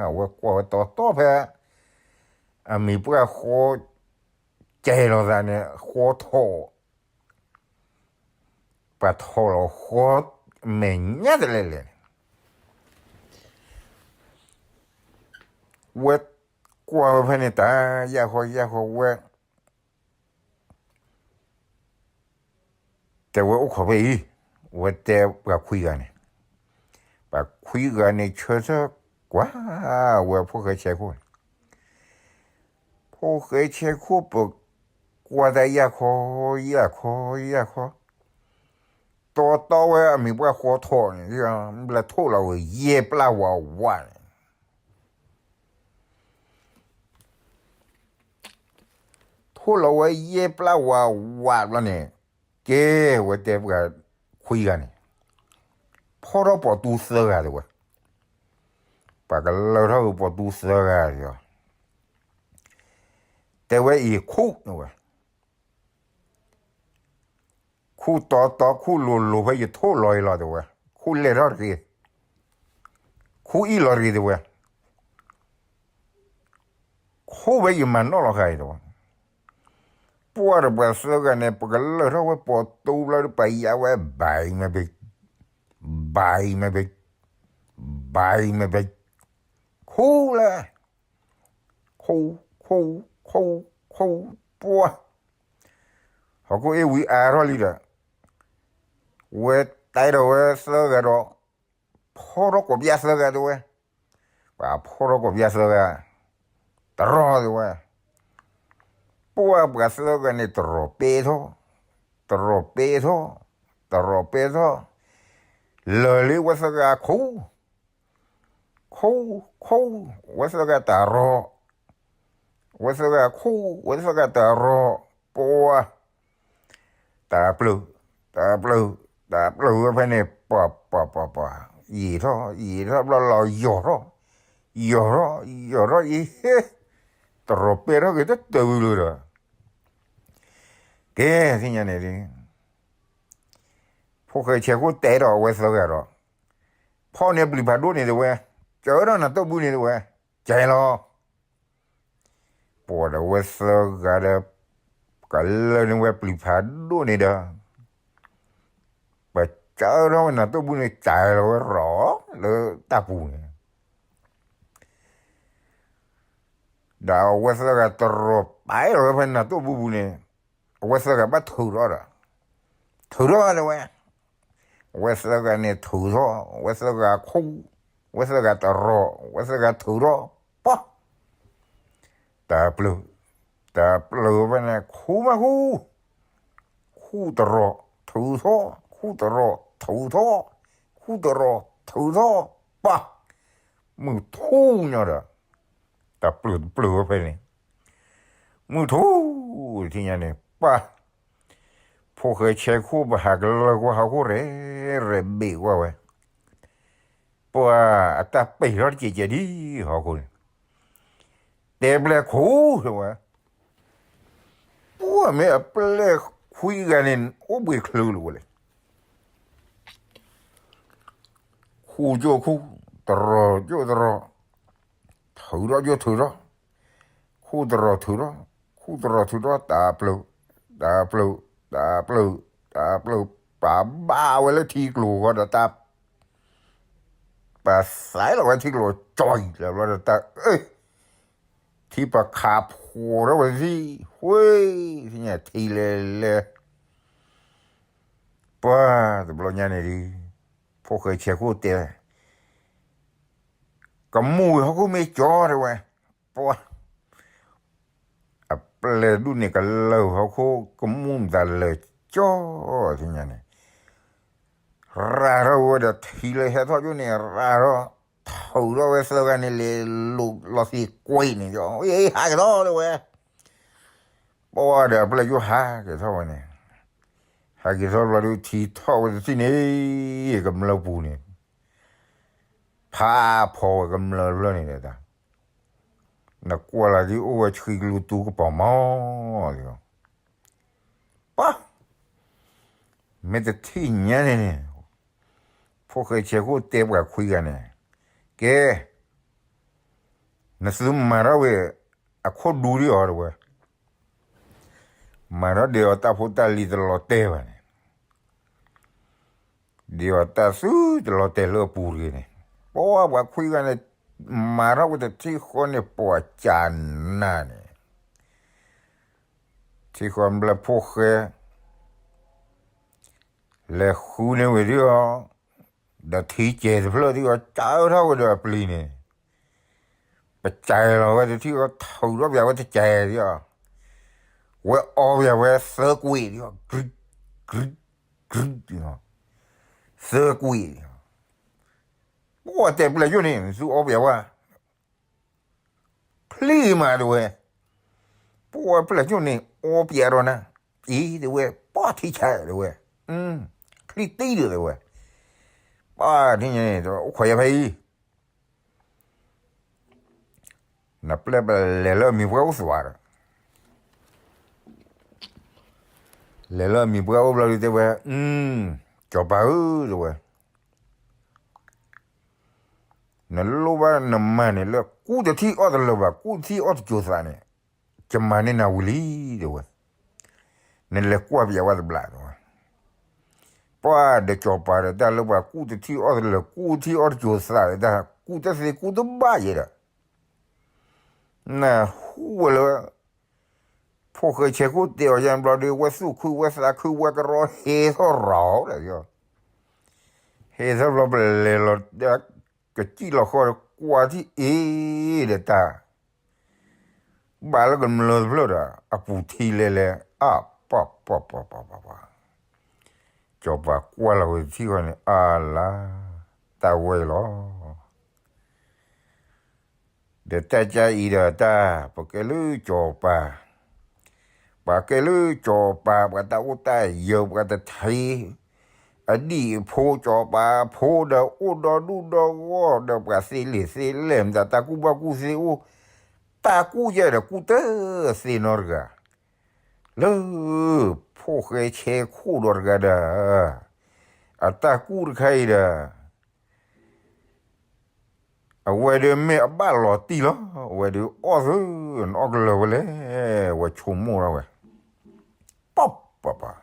အဝဲကွၢ်ဝဲတီတီဖဲ အမံၤပှၢ်ဃီ ကဲလီၤသးန့ၣ် ဃီထီၣ်, ပှၤထီၣ်လီၤဃီ မဲာ်ညါတလဲလဲၣ်န့ၣ်, ဝဲကွၢ်ဝဲဖဲန့ၣ်တၢ် ယၢ်ဃီယၢ်ဃီဝဲ တဲဝဲအိၣ်ခိးဖဲအံၤ, ဝဲတဲပှၤခွံဂၤန့ၣ်, ပှၤခွံဂၤန့ၣ်ဆၢထၢၣ်ကွၢ်ဝဲဖိၣ်ဃဲဆဲးခိၣ်န့ၣ်, ဖိၣ်ဃဲဆဲးခိၣ် ပကွၢ်တၢ်ယၢ်ခီ, ယၢ်ခီ, ယၢ်ခီ, တီတီဝဲအမံၤပှၢ်ဃီထီၣ်န့ၣ်, ဘျဲထိၣ်လီၤဝဲယဲၢ်ပျၢ်ဝးဝးန့ၣ် ထိၣ်လီၤဝဲယဲၢ်ပျၢ်ဝးဝးဘျီန့ၣ်, ကဲဝဲတဲပှၤခွံဂၤန့ၣ်, ဖီၣ်ထီၣ်ပိာ်တူသၢဂၤတဲဝဲ, ပှၤကလၢထီၣ်ပိာ်တူသၢဂၤဒီး, တဲဝဲအံၤခူၣ်န့ၣ်ဝဲ, ခူၣ်တီတီခူၣ်လိၤလိၤဖဲယထိၣ်လီၤအံၤလီၤတဲဝဲ, ခူၣ်လဲၢ်ထီၣ်တဂ့ၤ, ခူၣ်အံၣ်လီၤတဂ့ၤတဲဝဲ ခိၣ်ဝဲယမၤနီၣ်လီၤဃာ်အံၤတဝဲ, ပှၢ်ဒီးပှၤသၢဂၤန့ၣ် ပကလၢၢ်ထီၣ်ဝဲပိာ်တူဘျီဒီး ပယါဝဲ ဘၣ်အံၤမ့ၢ်ဘ့ၣ်, ဘၣ်အံၤမ့ၢ်ဘ့ၣ်, ဘၣ်အံၤမ့ၢ်ဘ့ၣ်, ခိၣ်လဲၣ်, ခိၣ်, ခိၣ်, ခိၣ်, ခိၣ်, ပှၢ်, ဟီၣ်ခိၣ်အ့ၣ်ဝံၤအါထီၣ်လံဒီး ဝဲတဲဒီးဝဲသၢဂၤဒီး ဖီၣ်ထီၣ်ကိးပျၢ်သၢဂၤတဲဝဲ, ပှၤဖီၣ်ထီၣ်ကိးပျၢ်သၢဂၤ, တရီတဲဝဲ, ပှၢ်ပှၤသၢဂၤန့ၣ် တရီပဲထီၣ်, တရီပဲထီၣ်, တရီပဲထီၣ်, လၢာ်လံဝဲသၢဂၤခိၣ်, ခိၣ်, ခိၣ်, ဝဲသၢဂၤတရီ, ဝဲသၢဂၤခိၣ်, ဝဲသၢဂၤတရီ, ပှၢ် တၢ်ပျုၢ်, တၢ်ပျုၢ်, တၢ်ပျုၢ်ဝဲဖဲန့ၣ် ပှၤ, ပှၤ, ပှၤ, ပှၤ, ယံာ်ထီၣ်, ယံာ်ထီၣ်ဘျီလီၤယီၤထီၣ်, ယီၤထီၣ်, ယီၤထီၣ်အံၤ, တရီပဲထီၣ်က့ၤတတၢၢ်ဝံၤလၢဒီး, ကဲ, သ့ၣ်ညါန့ၣ်, ဖိၣ်ဃဲဆဲးခိၣ်တဲဒီးအဝဲသၢဂၤဒီး, ဖီၣ်န့ၢ်ပျံၤဖးဒိၣ်န့ၣ်တဲဝဲ, ကၢထီၣ်နၤတိၢ်ဘုန့ၣ်တဲဝဲ, ကဲလီၤ ပှၤဒီးဝဲသၢဂၤဒီး, က ကလၢာ်န့ၢ်ဝဲပျံၤဖးဒိၣ်န့ၣ်ဒီး ပစၢထီၣ်ဝဲနၤတိၢ်ဘူၣ်န့ၣ် စၢလီၤဝဲရီၤလၢတၢ်ပူၤန့ၣ် ဒီးအဝဲသၢဂၤတရီၤပာ်လီၤဝဲဖဲနၤတိၢ်ဘူၣ်ပူၤန့ၣ် အဝဲသၢဂၤဘၣ်ထုးထီၣ်ဒီး ထုးထီၣ်တဲဝဲ, အဝဲသၢဂၤန့ၣ်ထုးထီၣ်, အဝဲသၢဂၤခူၣ်, အဝဲသၢဂၤတရီၤ, အဝဲသၢဂၤထုးထီၣ်, ပှၤ တၢ်ပျုၤ, တၢ်ပျုၤဖဲန့ၣ် ခူၣ်မးခူၣ်, ခူၣ်တရီၤထုးထီၣ်, ခူၣ်တရီၤထုးထီၣ်, ခူၣ်တရီၤထုးထီၣ်, ပှၤ မုၢ်ထူၣ်ညီဒီး တၢ်ပျုၤတပျုၤဝဲဖဲန့ၣ်, မုၢ်ထူၣ်တထံၣ်ညါန့ၣ် ပှၤ ဖိၣ်ဃဲဆဲးခိၣ် ပဟးကလၢာ်ကွၢ်ဟီၣ်ခိၣ်ရဲၣ် ရဲၣ်ဘ့ၣ်ကွၢ်ဝဲ, ပှၤအတၢ်ပ့ၤထီၣ်တကဲးကဲးဒ်ဟီၣ်ခိၣ်န့ၣ်, တဲပျဲၢ်ခိၣ်တဲဝဲ, ပှၤမ့ၢ်အပျဲၢ်ခွံဂၤန့ၣ် အိၣ်ဘှံးချုးလီၤဝဲလဲၣ် ခူၣ်ကၠိၣ်ခူၣ်, တရီၤကၠိၣ်တရီၤ, ထုးထီၣ်ကၠိၣ်ထုးထီၣ်, ခူၣ်တရီၤထုးထီၣ်, ခူၣ်တရီၤထုးထီၣ်, တၢ်ပျုၤ, တၢ်ပျုၤ, တၢ်ပျုၤ, တၢ်ပျုၤ, ပာ်ဘၣ်ဝဲလၢထံကျိၤဃီဒီးတၢ် ပာ်သးလီၤဝဲထံကျိၤကၠီလီၤဘျီဒီးတၢ်အၢ ထံပခးဖှိးထီၣ်ဝဲသ့ၣ် ဝ့ၢ်, ထံလဲၤလဲၤ, ပှၤတဘျီညါန့ၣ်ဒုး ဖိၣ်ဃဲဆဲးခိၣ်တဲ ကမူၣ်ဟီၣ်ခိၣ်မ့ၢ်ကၠီတဲဝဲ, ပှၤ အပျဲၢ်ဒူၣ်န့ၣ် ကလၢာ်ဟီၣ်ခိၣ်ကမူၣ်မတၤလၢာ်ကၠီသ့ၣ်ညါန့ၣ်, ရၤထီၣ်ဝဲဒီးထံလၢဟဲထီၣ်ကၠိန့ၣ် ရၤထီၣ်, ထုးထီၣ်ဝဲသၢဂၤန့ၣ် လဲၤလိာ်လီၤသံးကွံာ်န့ၣ်, ဟးက့ၤထီၣ်တဲဝဲ, ပှၤဒီးအပျဲၢ်ကၠိဟးက့ၤထီၣ်ဝဲန့ၣ်, ဟးက့ၤထီၣ်ဘျီဒုးထံထီၣ်ဝဲတထံၣ်န့ၣ်, ကမျၢၢ်ပူၤန့ၣ် ဖးဖီဝဲကမျၢၢ်တဖျၢၣ်န့ၣ်ဒီး, နကွၢ်လၢဒ်အိၣ်ဝဲဆှံကလူတူကပီၤမီၤလီၤ, ပှၤ မ့ၢ်တထံၣ်ညါန့ၣ်န့ၣ်, ဖိၣ်ဃဲဆဲးခိၣ်တဲပှၤခွံဂၤန့ၣ်, ကဲ နသုမၤထီၣ်ဝဲ အခိၣ်ဒူဒံးအီၤတဲဝဲ, မၤထီၣ်ဒ်အီၤတၢ်ဖိတၢ်လံၤတလီၤတဲာ်ဘၣ်န့ၣ်, ဒ်အီၤတၢ်သုတလီၤတဲာ်လၢအပူၤတဂ့ၤန့ၣ်, ပှၤပှၤခွံဂၤန့ၣ် မၤထီၣ်ဝဲတထံၣ်ဃီန့ၣ် ပှၤကၢ်နၤန့ၣ်, ထံၣ်ဃီဘျၢၣ်ဖိၣ်ဃဲ လဲၤဃုန့ၢ်ဝဲဒ်အီၤ, ဒီးထံကဲၤတဖျၢၣ်ဒ်အီၤ ကၢထီၣ်ဝဲဒီးအပျံၤန့ၣ်, ပကဲၤလီၤဝဲတထံၣ်အီၤ ထုးထီၣ်ပၠးဝဲတကဲၤဒ်အီၤ, ဝဲအီပၠးဝဲသၢကွံာ်ဒ်အီၤ, ကရံး, ကရံး, ကရံး, သၢကွံာ်, ပှၤတဲပျဲၢ်ယိၣ်န့ၣ် သုအီပၠးဝဲ ဖျံးမးတဲဝဲ, ပှၤပျဲၢ်ကၠိၣ်န့ၣ် အီပၠးဒီးနၤ, အံၤတဲဝဲ, ပှၤထံဆါတဲဝဲ, ဖျံးတံၢ်ဒီးတဲဝဲ, ပှၤထံန့ၣ် အိၣ်ခိးယၤဖဲအံၤ, နပျဲၢ်ပလဲၤလၢအမံၤပှၢ်အိၣ်သဝးဒီး, လဲၤလၢအမံၤပှၢ်အိၣ်ဘျီဒုးတဲဝဲ, စီၤပၤဧၢတဲဝဲ နလိၣ်ဘၣ်နမၤန့ၣ် လၢကူၣ်တထံၣ်အီၣ်တလၢာ်ဘၣ် ကူၣ်တထံၣ်အီၣ်တစိၤသးန့ၣ်, ယမၤန့ၢ်နၤဝံၤလံတဲဝဲ, နလဲၤကွၢ်ပၠးဝဲတဘျီတဲဝဲ, ပှၤဒီးစီၤပၤဒီးတၢ်လၢပှၤကူၣ်တထံၣ်အီၣ်တလၢာ် ကူၣ်တထံၣ်အီၣ်တစိၤသးဒီးတၢ် ကူၣ်တသ့ကူၣ်တဘၣ်ယဲဒီး, နဟူဝဲလၢ ဖိၣ်ဃဲဆဲးခိၣ်တဲအီၤယါဘျီဒီး ဝဲသူၣ်ခုဝဲသးခုဝဲကရီဟဲထီၣ်ရၤအီၤဒီး, ဟဲထီၣ်ဘျီပလဲၤလီၤ, ကစံၣ်လီၤဃီဒီး ကွၢ်ထံၣ်အ့ၣ်ဒီးတၢ် ဘၣ်လၢကမျၢၢ်တဖျၢၣ်ဒီး အပူၤထံလဲၤလဲၤ အါ ပှၤ ပှၤ ပှၤ ပှၤ ပှၤ ပှၤ, စီၤပၤကွၢ်လီၤဝဲတထံၣ်ဃီန့ၣ် အါလါ, တၢ်ဝဲလီၤ ဒီးတၢ်ကါအံၤဒီးတၢ် ပကဲလၢစီၤပၤ, ပှၤကဲလၢစီၤပၤ ပှၤတၢ်အိၣ်တၢ်ယၢၤ ပှၤတထံ အဒံၣ်အဖိ စီၤပၤအဖိဒီး အိၣ်ဒီဒူၣ်ဒီဂီၢ်ဒီး ပှၤသ့လံာ်သ့လဲၢ် မတၤတၢ်ကူၣ်ဘၣ်ကူၣ်သ့အိၣ်, တၢ်ကူၣ်ယဲဒီးကူၣ်တသ့နီတဂၤ, လၢ ဖိၣ်ဃဲဆဲးခိၣ်ဒီးတဂၤဒီး အတၢ်ကူၣ်တခါအံၤဒီး အဝဲဒၣ်မ့ၢ်အဘၣ်လီၤတံၢ်လီၤ, အဝဲဒၣ်အီၣ်သ့, နအီၣ်ကလၢာ်ဝဲလဲၣ်, ဝဲဆိကမိၣ်ထီၣ်ဝဲ, ပှၤပှၤ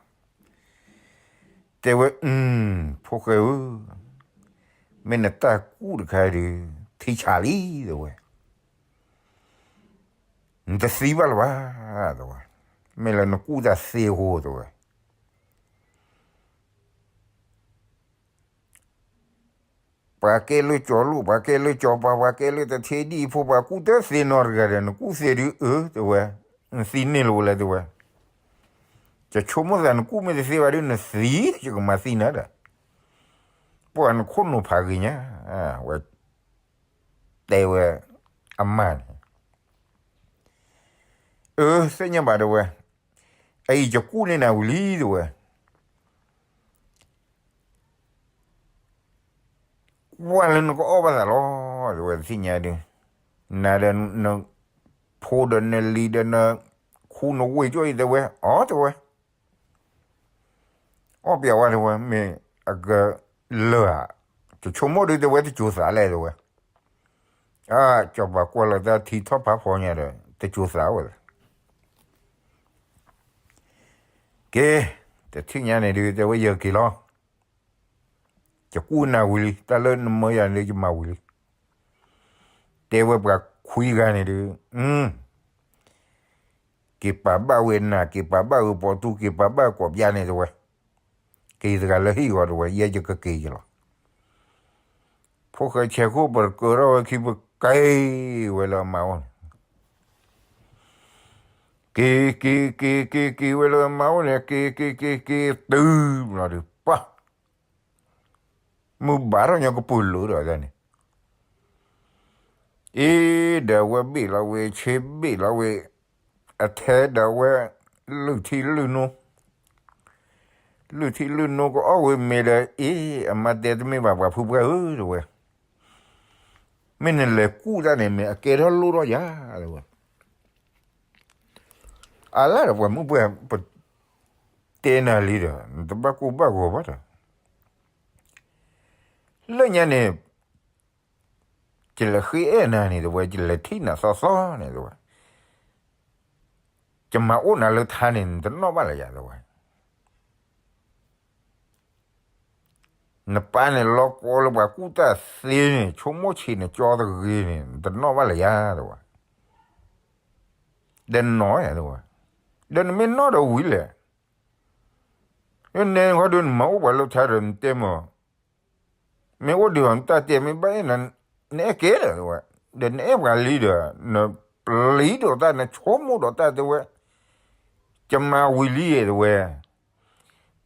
တဲဝဲ, ဖိၣ်ဃဲဧၢ, မ့ၢ်နတၢ်ကူၣ်တခါဒီး ထံဆးလံ တဲဝဲ, နတသံဘၣ်လၢၤဘၣ် တဲဝဲ, မ့ၢ်လၢနကူၣ်တၢ်သ့အဃိ တဲဝဲ ပှၤကဲလၢကၠီၤလိၣ် ပှၤကဲလၢကၠီၤပၤ ပှၤကဲလၢတထ့ဒံၣ်ဖိ ပှၤကူၣ်တၢ်သ့နီတဂၤဒီး နကူၣ်သ့ဒုးအၢ တဲဝဲ, နသံန့ၢ်လီၤဝဲလဲၣ် တဲဝဲ, ယဆိကမိၣ်သးနကူၣ်မ့ၢ်တသ့ဘၣ်ဒီး နသံ ယကမၤသံနၤဒီး, ပှၤနခိၣ်နူာ်ဖးဂ့ၤညါ, ဝဲ တဲဝဲ အမါန့ၣ်, အၢ သ့ၣ်ညါဘၣ် တဲဝဲ, အအံၤယကူၣ်န့ၢ်နၤဝံၤလံ တဲဝဲ, ကွၢ်လၢနကအီၣ်ဘၣ်သးလီၤ တဲဝဲ, တသ့ၣ်ညါဒုး, နၤဒီးနဖိဒီးနလံၤဒီးနခူနဝ့ၢ်ကၠီၣ်အံၤ တဲဝဲ, အီ တဲဝဲ အီၣ်ပၠးဝဲ တဲဝဲ, မ့ၢ်အကလၢာ်ဧါ, တဆိကမိၣ်ဒုး တဲဝဲ တစိၤသးလဲၣ် တဲဝဲ, အၢ စီၤပၤကွၢ်လီၤတၢ်ထံထီၣ်ဖးဖီညါဒီး တစိၤသးဝဲ, က့ၤ, တထံၣ်ညါန့ၣ်ဒုး တဲဝဲ ယက့ၤလီၤ, ယကူၣ်နၤဝံၤလံ တၢ်လၢနမၢယၤန့ၣ် ယမၤဝံၤလံ, တဲဝဲပှၤခွံဂၤန့ၣ်ဒုး, က့ၤပာ်ဘၣ်ဝဲနၤ က့ၤပာ်ဘၣ်ဝဲပိာ်တူ က့ၤပာ်ဘၣ်ကိးပျၢ်န့ၣ် တဲဝဲ, က့ၤတဂၤလၢဟံၣ်ဂီၤ တဲဝဲ, ယဲယကက့ၤယလီၤ, ဖိၣ်ဃဲဆဲးခိၣ် ပကၢထီၣ်ဝဲခံ ပက့ၤဝဲလၢအမါအိၣ်န့ၣ်, က့ၤ က့ၤ က့ၤ က့ၤ က့ၤဝဲလၢအမါအိၣ်န့ၣ် က့ၤ က့ၤ က့ၤ က့ၤ တုၤလီၤဒုး ပှၤ မုၢ်ဘၣ်ထီၣ်ညီကပုာ်လိၤဒီးန့ၣ်, အ့ ဒီးဝဲဘ့ၣ်လီၤဝဲ ဆ့ဘ့ၣ်လီၤဝဲ, အထဲဒီးဝဲ လုၢ်ထံလုၢ်နိ, လုၢ်ထံလုၢ်နိကအီၣ်ဝဲမ့ၤဒီး အ့ အမါတဲတမ့ၢ်ဘၣ် ပှၤဖုပှၢ်ဧၢ တဲဝဲ, မ့ၢ်နလဲၤကူၣ်တၢ်န့ၣ် မ့ၢ်အကဲထီၣ်လိၣ်ထီၣ်ယၤ တဲဝဲ, အလၢ်ဒီးပှၤမုၢ်ပှၢ် ပတဲနၤလံဒီး နတဘၣ်ကိၢ်ဘၣ်ဂီၤဘၣ်ဒီး လၢညါန့ၣ် ယလဲၤဃ့အဲၣ်နၤန့ၣ် တဲဝဲ, ယလဲၤထံၣ်နၤသီသီန့ၣ် တဲဝဲ, ယမၤအိၣ်နၤလၢထါန့ၣ် နတနီၣ်ဘၣ်လၢၤယၤ တဲဝဲ, နပၢ်န့ၣ် လီၤကီလၢပှၤကူၣ်တၢ်သ့န့ၣ် ဆိကမိၣ်ဆံးနကၠီတဂ့ၤန့ၣ် နတနီၣ်ဘၣ်လၢၤယၤ တဲဝဲ, ဒီးနီၢ်ယၤ တဲဝဲ, ဒီးနမ့ၢ်နီၢ်ဒီးဝံၤလဲၣ် လၢနဲဃီဒီး နမၤအိၣ်ပှၤလၢထါဒီး နတဲမၢ်, မ့ၢ်အိၣ်ဒံးအီၤ နတၢ်တဲမ့ၢ်ဘၣ်အဲၣ်နၤ, နအဲၣ်က့ၤဒီး တဲဝဲ, ဒီးနအဲၣ်ပှၤလံဒီး နပျံၤဒီးတၢ် နဆိကမိၣ်ဒီးတၢ် တဲဝဲ, ယမၤဝံၤလံ တဲဝဲ,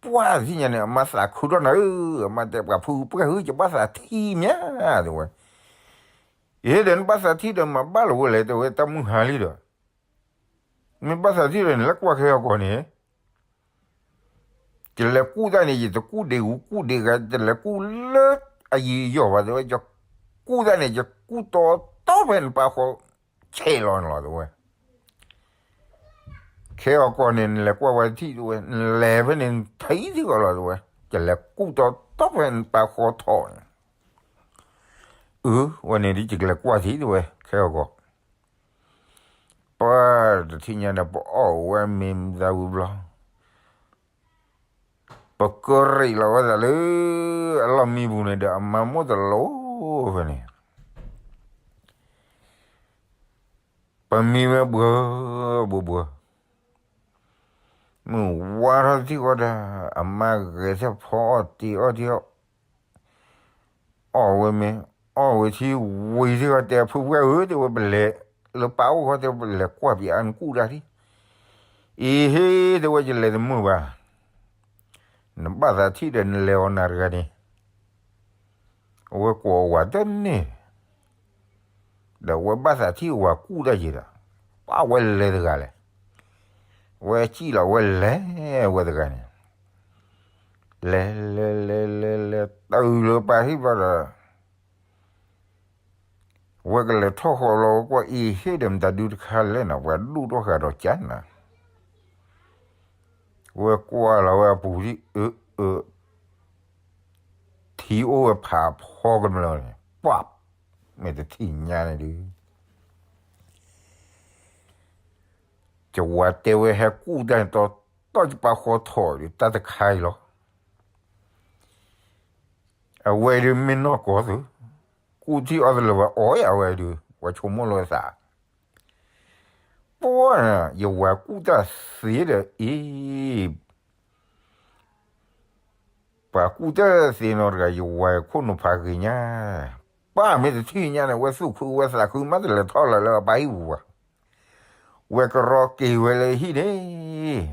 ပှၢ်သ့ၣ်ညါန့ၣ် အမါသးခုထီၣ်နၤဧၢ, အမါတဲပှၤဖုပှၢ်ဧၢ ယဘၣ်သးထံၣ်မး တဲဝဲ, ယဟ့ၣ်ဒီးနဘၣ်သးထံၣ်ဒီး မၤဘၣ်လီၤဝဲလဲၣ် တဲဝဲ, တၢ်မုၢ်ဟါလံဒီး မ့ၢ်ဘၣ်သးထံၣ်ဒီးန့ၣ် လဲၤကွၢ်ခဲအီၤကီၢ်န့ၣ်, ယလဲၤကူၣ်တၢ်န့ၣ် ယတကူၣ်ဒံးဂူကူၣ်ဒံးဂၤ, ယလဲၤကူၣ်လၢအယံၤယီၢ်ဘၣ် တဲဝဲ, ယကူၣ်တၢ်န့ၣ် ယကူၣ်တီတီဖဲနပာ်ဃီဆဲးလီၤန့ၣ်လီၤ တဲဝဲ, ခဲအီၤကီၢ်န့ၣ် နလဲၤကွၢ်ဝဲထံၣ် တဲဝဲ, နလဲၤဖဲန့ၣ် နထံၣ်ထံၣ်ကီးလီၤ တဲဝဲ, ယလဲၤကူၣ်တီတီဖဲနပာ်ဃီထီၣ်န့ၣ်, အၢ ဝဲန့ၣ်ဒ်ယကလဲၤကွၢ်ထံၣ် တဲဝဲ, ခဲအီၤကီၢ် ပှၤတထံၣ်ညါဒီး ပအီၣ်ဝဲမ့ၤမသးဝံၤဘျီ, ပကရံးလီၤဝဲသးလၢအလီၢ်မံပူၤန့ၣ်ဒီး အမါမိၢ်တလိၣ်ဖဲန့ၣ်, ပမံဝဲဘှၢဘှၢဘှၢ, မုၢ်ဝါထီၣ်တထံၣ်ဃီဒီး အမါဂဲၤထၢၣ်ဖီအီၣ်တ့အီၣ်တ့အီၣ် အီၣ်ဝဲမ့ၤ, အီၣ်ဝဲထံဝံၤထံၣ်ဃီ တဲဖုပှၢ်ဧၢ တဲဝဲ, ပလဲၤလၢပၢ်အိၣ်ဃီ တဲဝဲ, ပလဲၤကွၢ်ပၠးနကူၣ်တၢ်ထံၣ်, အံၤဟ့ၣ် တဲဝဲ, ယလဲၤတမုာ်ဘၣ်, နဘၣ်သးထံၣ်ဒီးနလဲၤအီၤနၤတဂၤန့ၣ်, အဝဲကိးဝၤတန့ၢ် ဒီးအဝဲဘၣ်သးထံၣ်ဝၤကူၣ်တၢ်ယံၤဒီး, ပှၢ်ဝဲလဲၤတဂၤလဲၣ်, ဝဲစံၣ်လီၤဝဲလဲၤဝဲတဂၤန့ၣ်, လဲၤလဲၤလဲၤလဲၤလဲၤ တုၤလၢပၢ်ဟံၣ်ဘျီဒီး, ဝဲကလဲၤထီၣ်ဃီလီၤ ဝဲကွၢ်အံၤ ဟ့ၣ်ဒီးမတၤဒုတခါလဲၣ်နၤ, ပှၤဒူၣ်ထီၣ်ဃာ်ဒီးကၢ်နၤ, ဝဲကွၢ်လီၤဝဲအပူၤဒ်အၢ အၢ ထံအိၣ်ဝဲဖးဖီကမျၢၢ်န့ၣ် ပှၢ်, မ့ၢ်တထံၣ်ညါန့ၣ်ဒုး, ယဝၤတဲဝဲဟဲကူၣ်တၢ်န့ၣ်တီတီ တီၢ်ကပာ်ဃီထီၣ်ဒီးတၢ်တခါအံၤလီၤ. အဝဲဒုးမ့ၢ်နီၢ်ကီၢ်သု, ကူၣ်ထံအီၣ်တလၢာ်ဘၣ်အီၣ်အဝဲဒုး ပှၤဆိကမိၣ်လီၤသး, ပှၢ်, ယဝၤကူၣ်တၢ်သ့ဒီးအံၤ ပှၤကူၣ်တၢ်သ့နီတဂၤ ယဝၤခိၣ်နူာ်ဖးဂ့ၤညါ, ပၢ်မ့ၢ်တထံၣ်ညါန့ၣ် ဝဲသူၣ်ခုဝဲသးခုမးတလဲၤထီၣ်လၢၤလၢအပၢ်ဟံၣ်ပူၤဘၣ်, ဝဲကရီက့ၤဝဲလၢဟံၣ်န့ၣ်,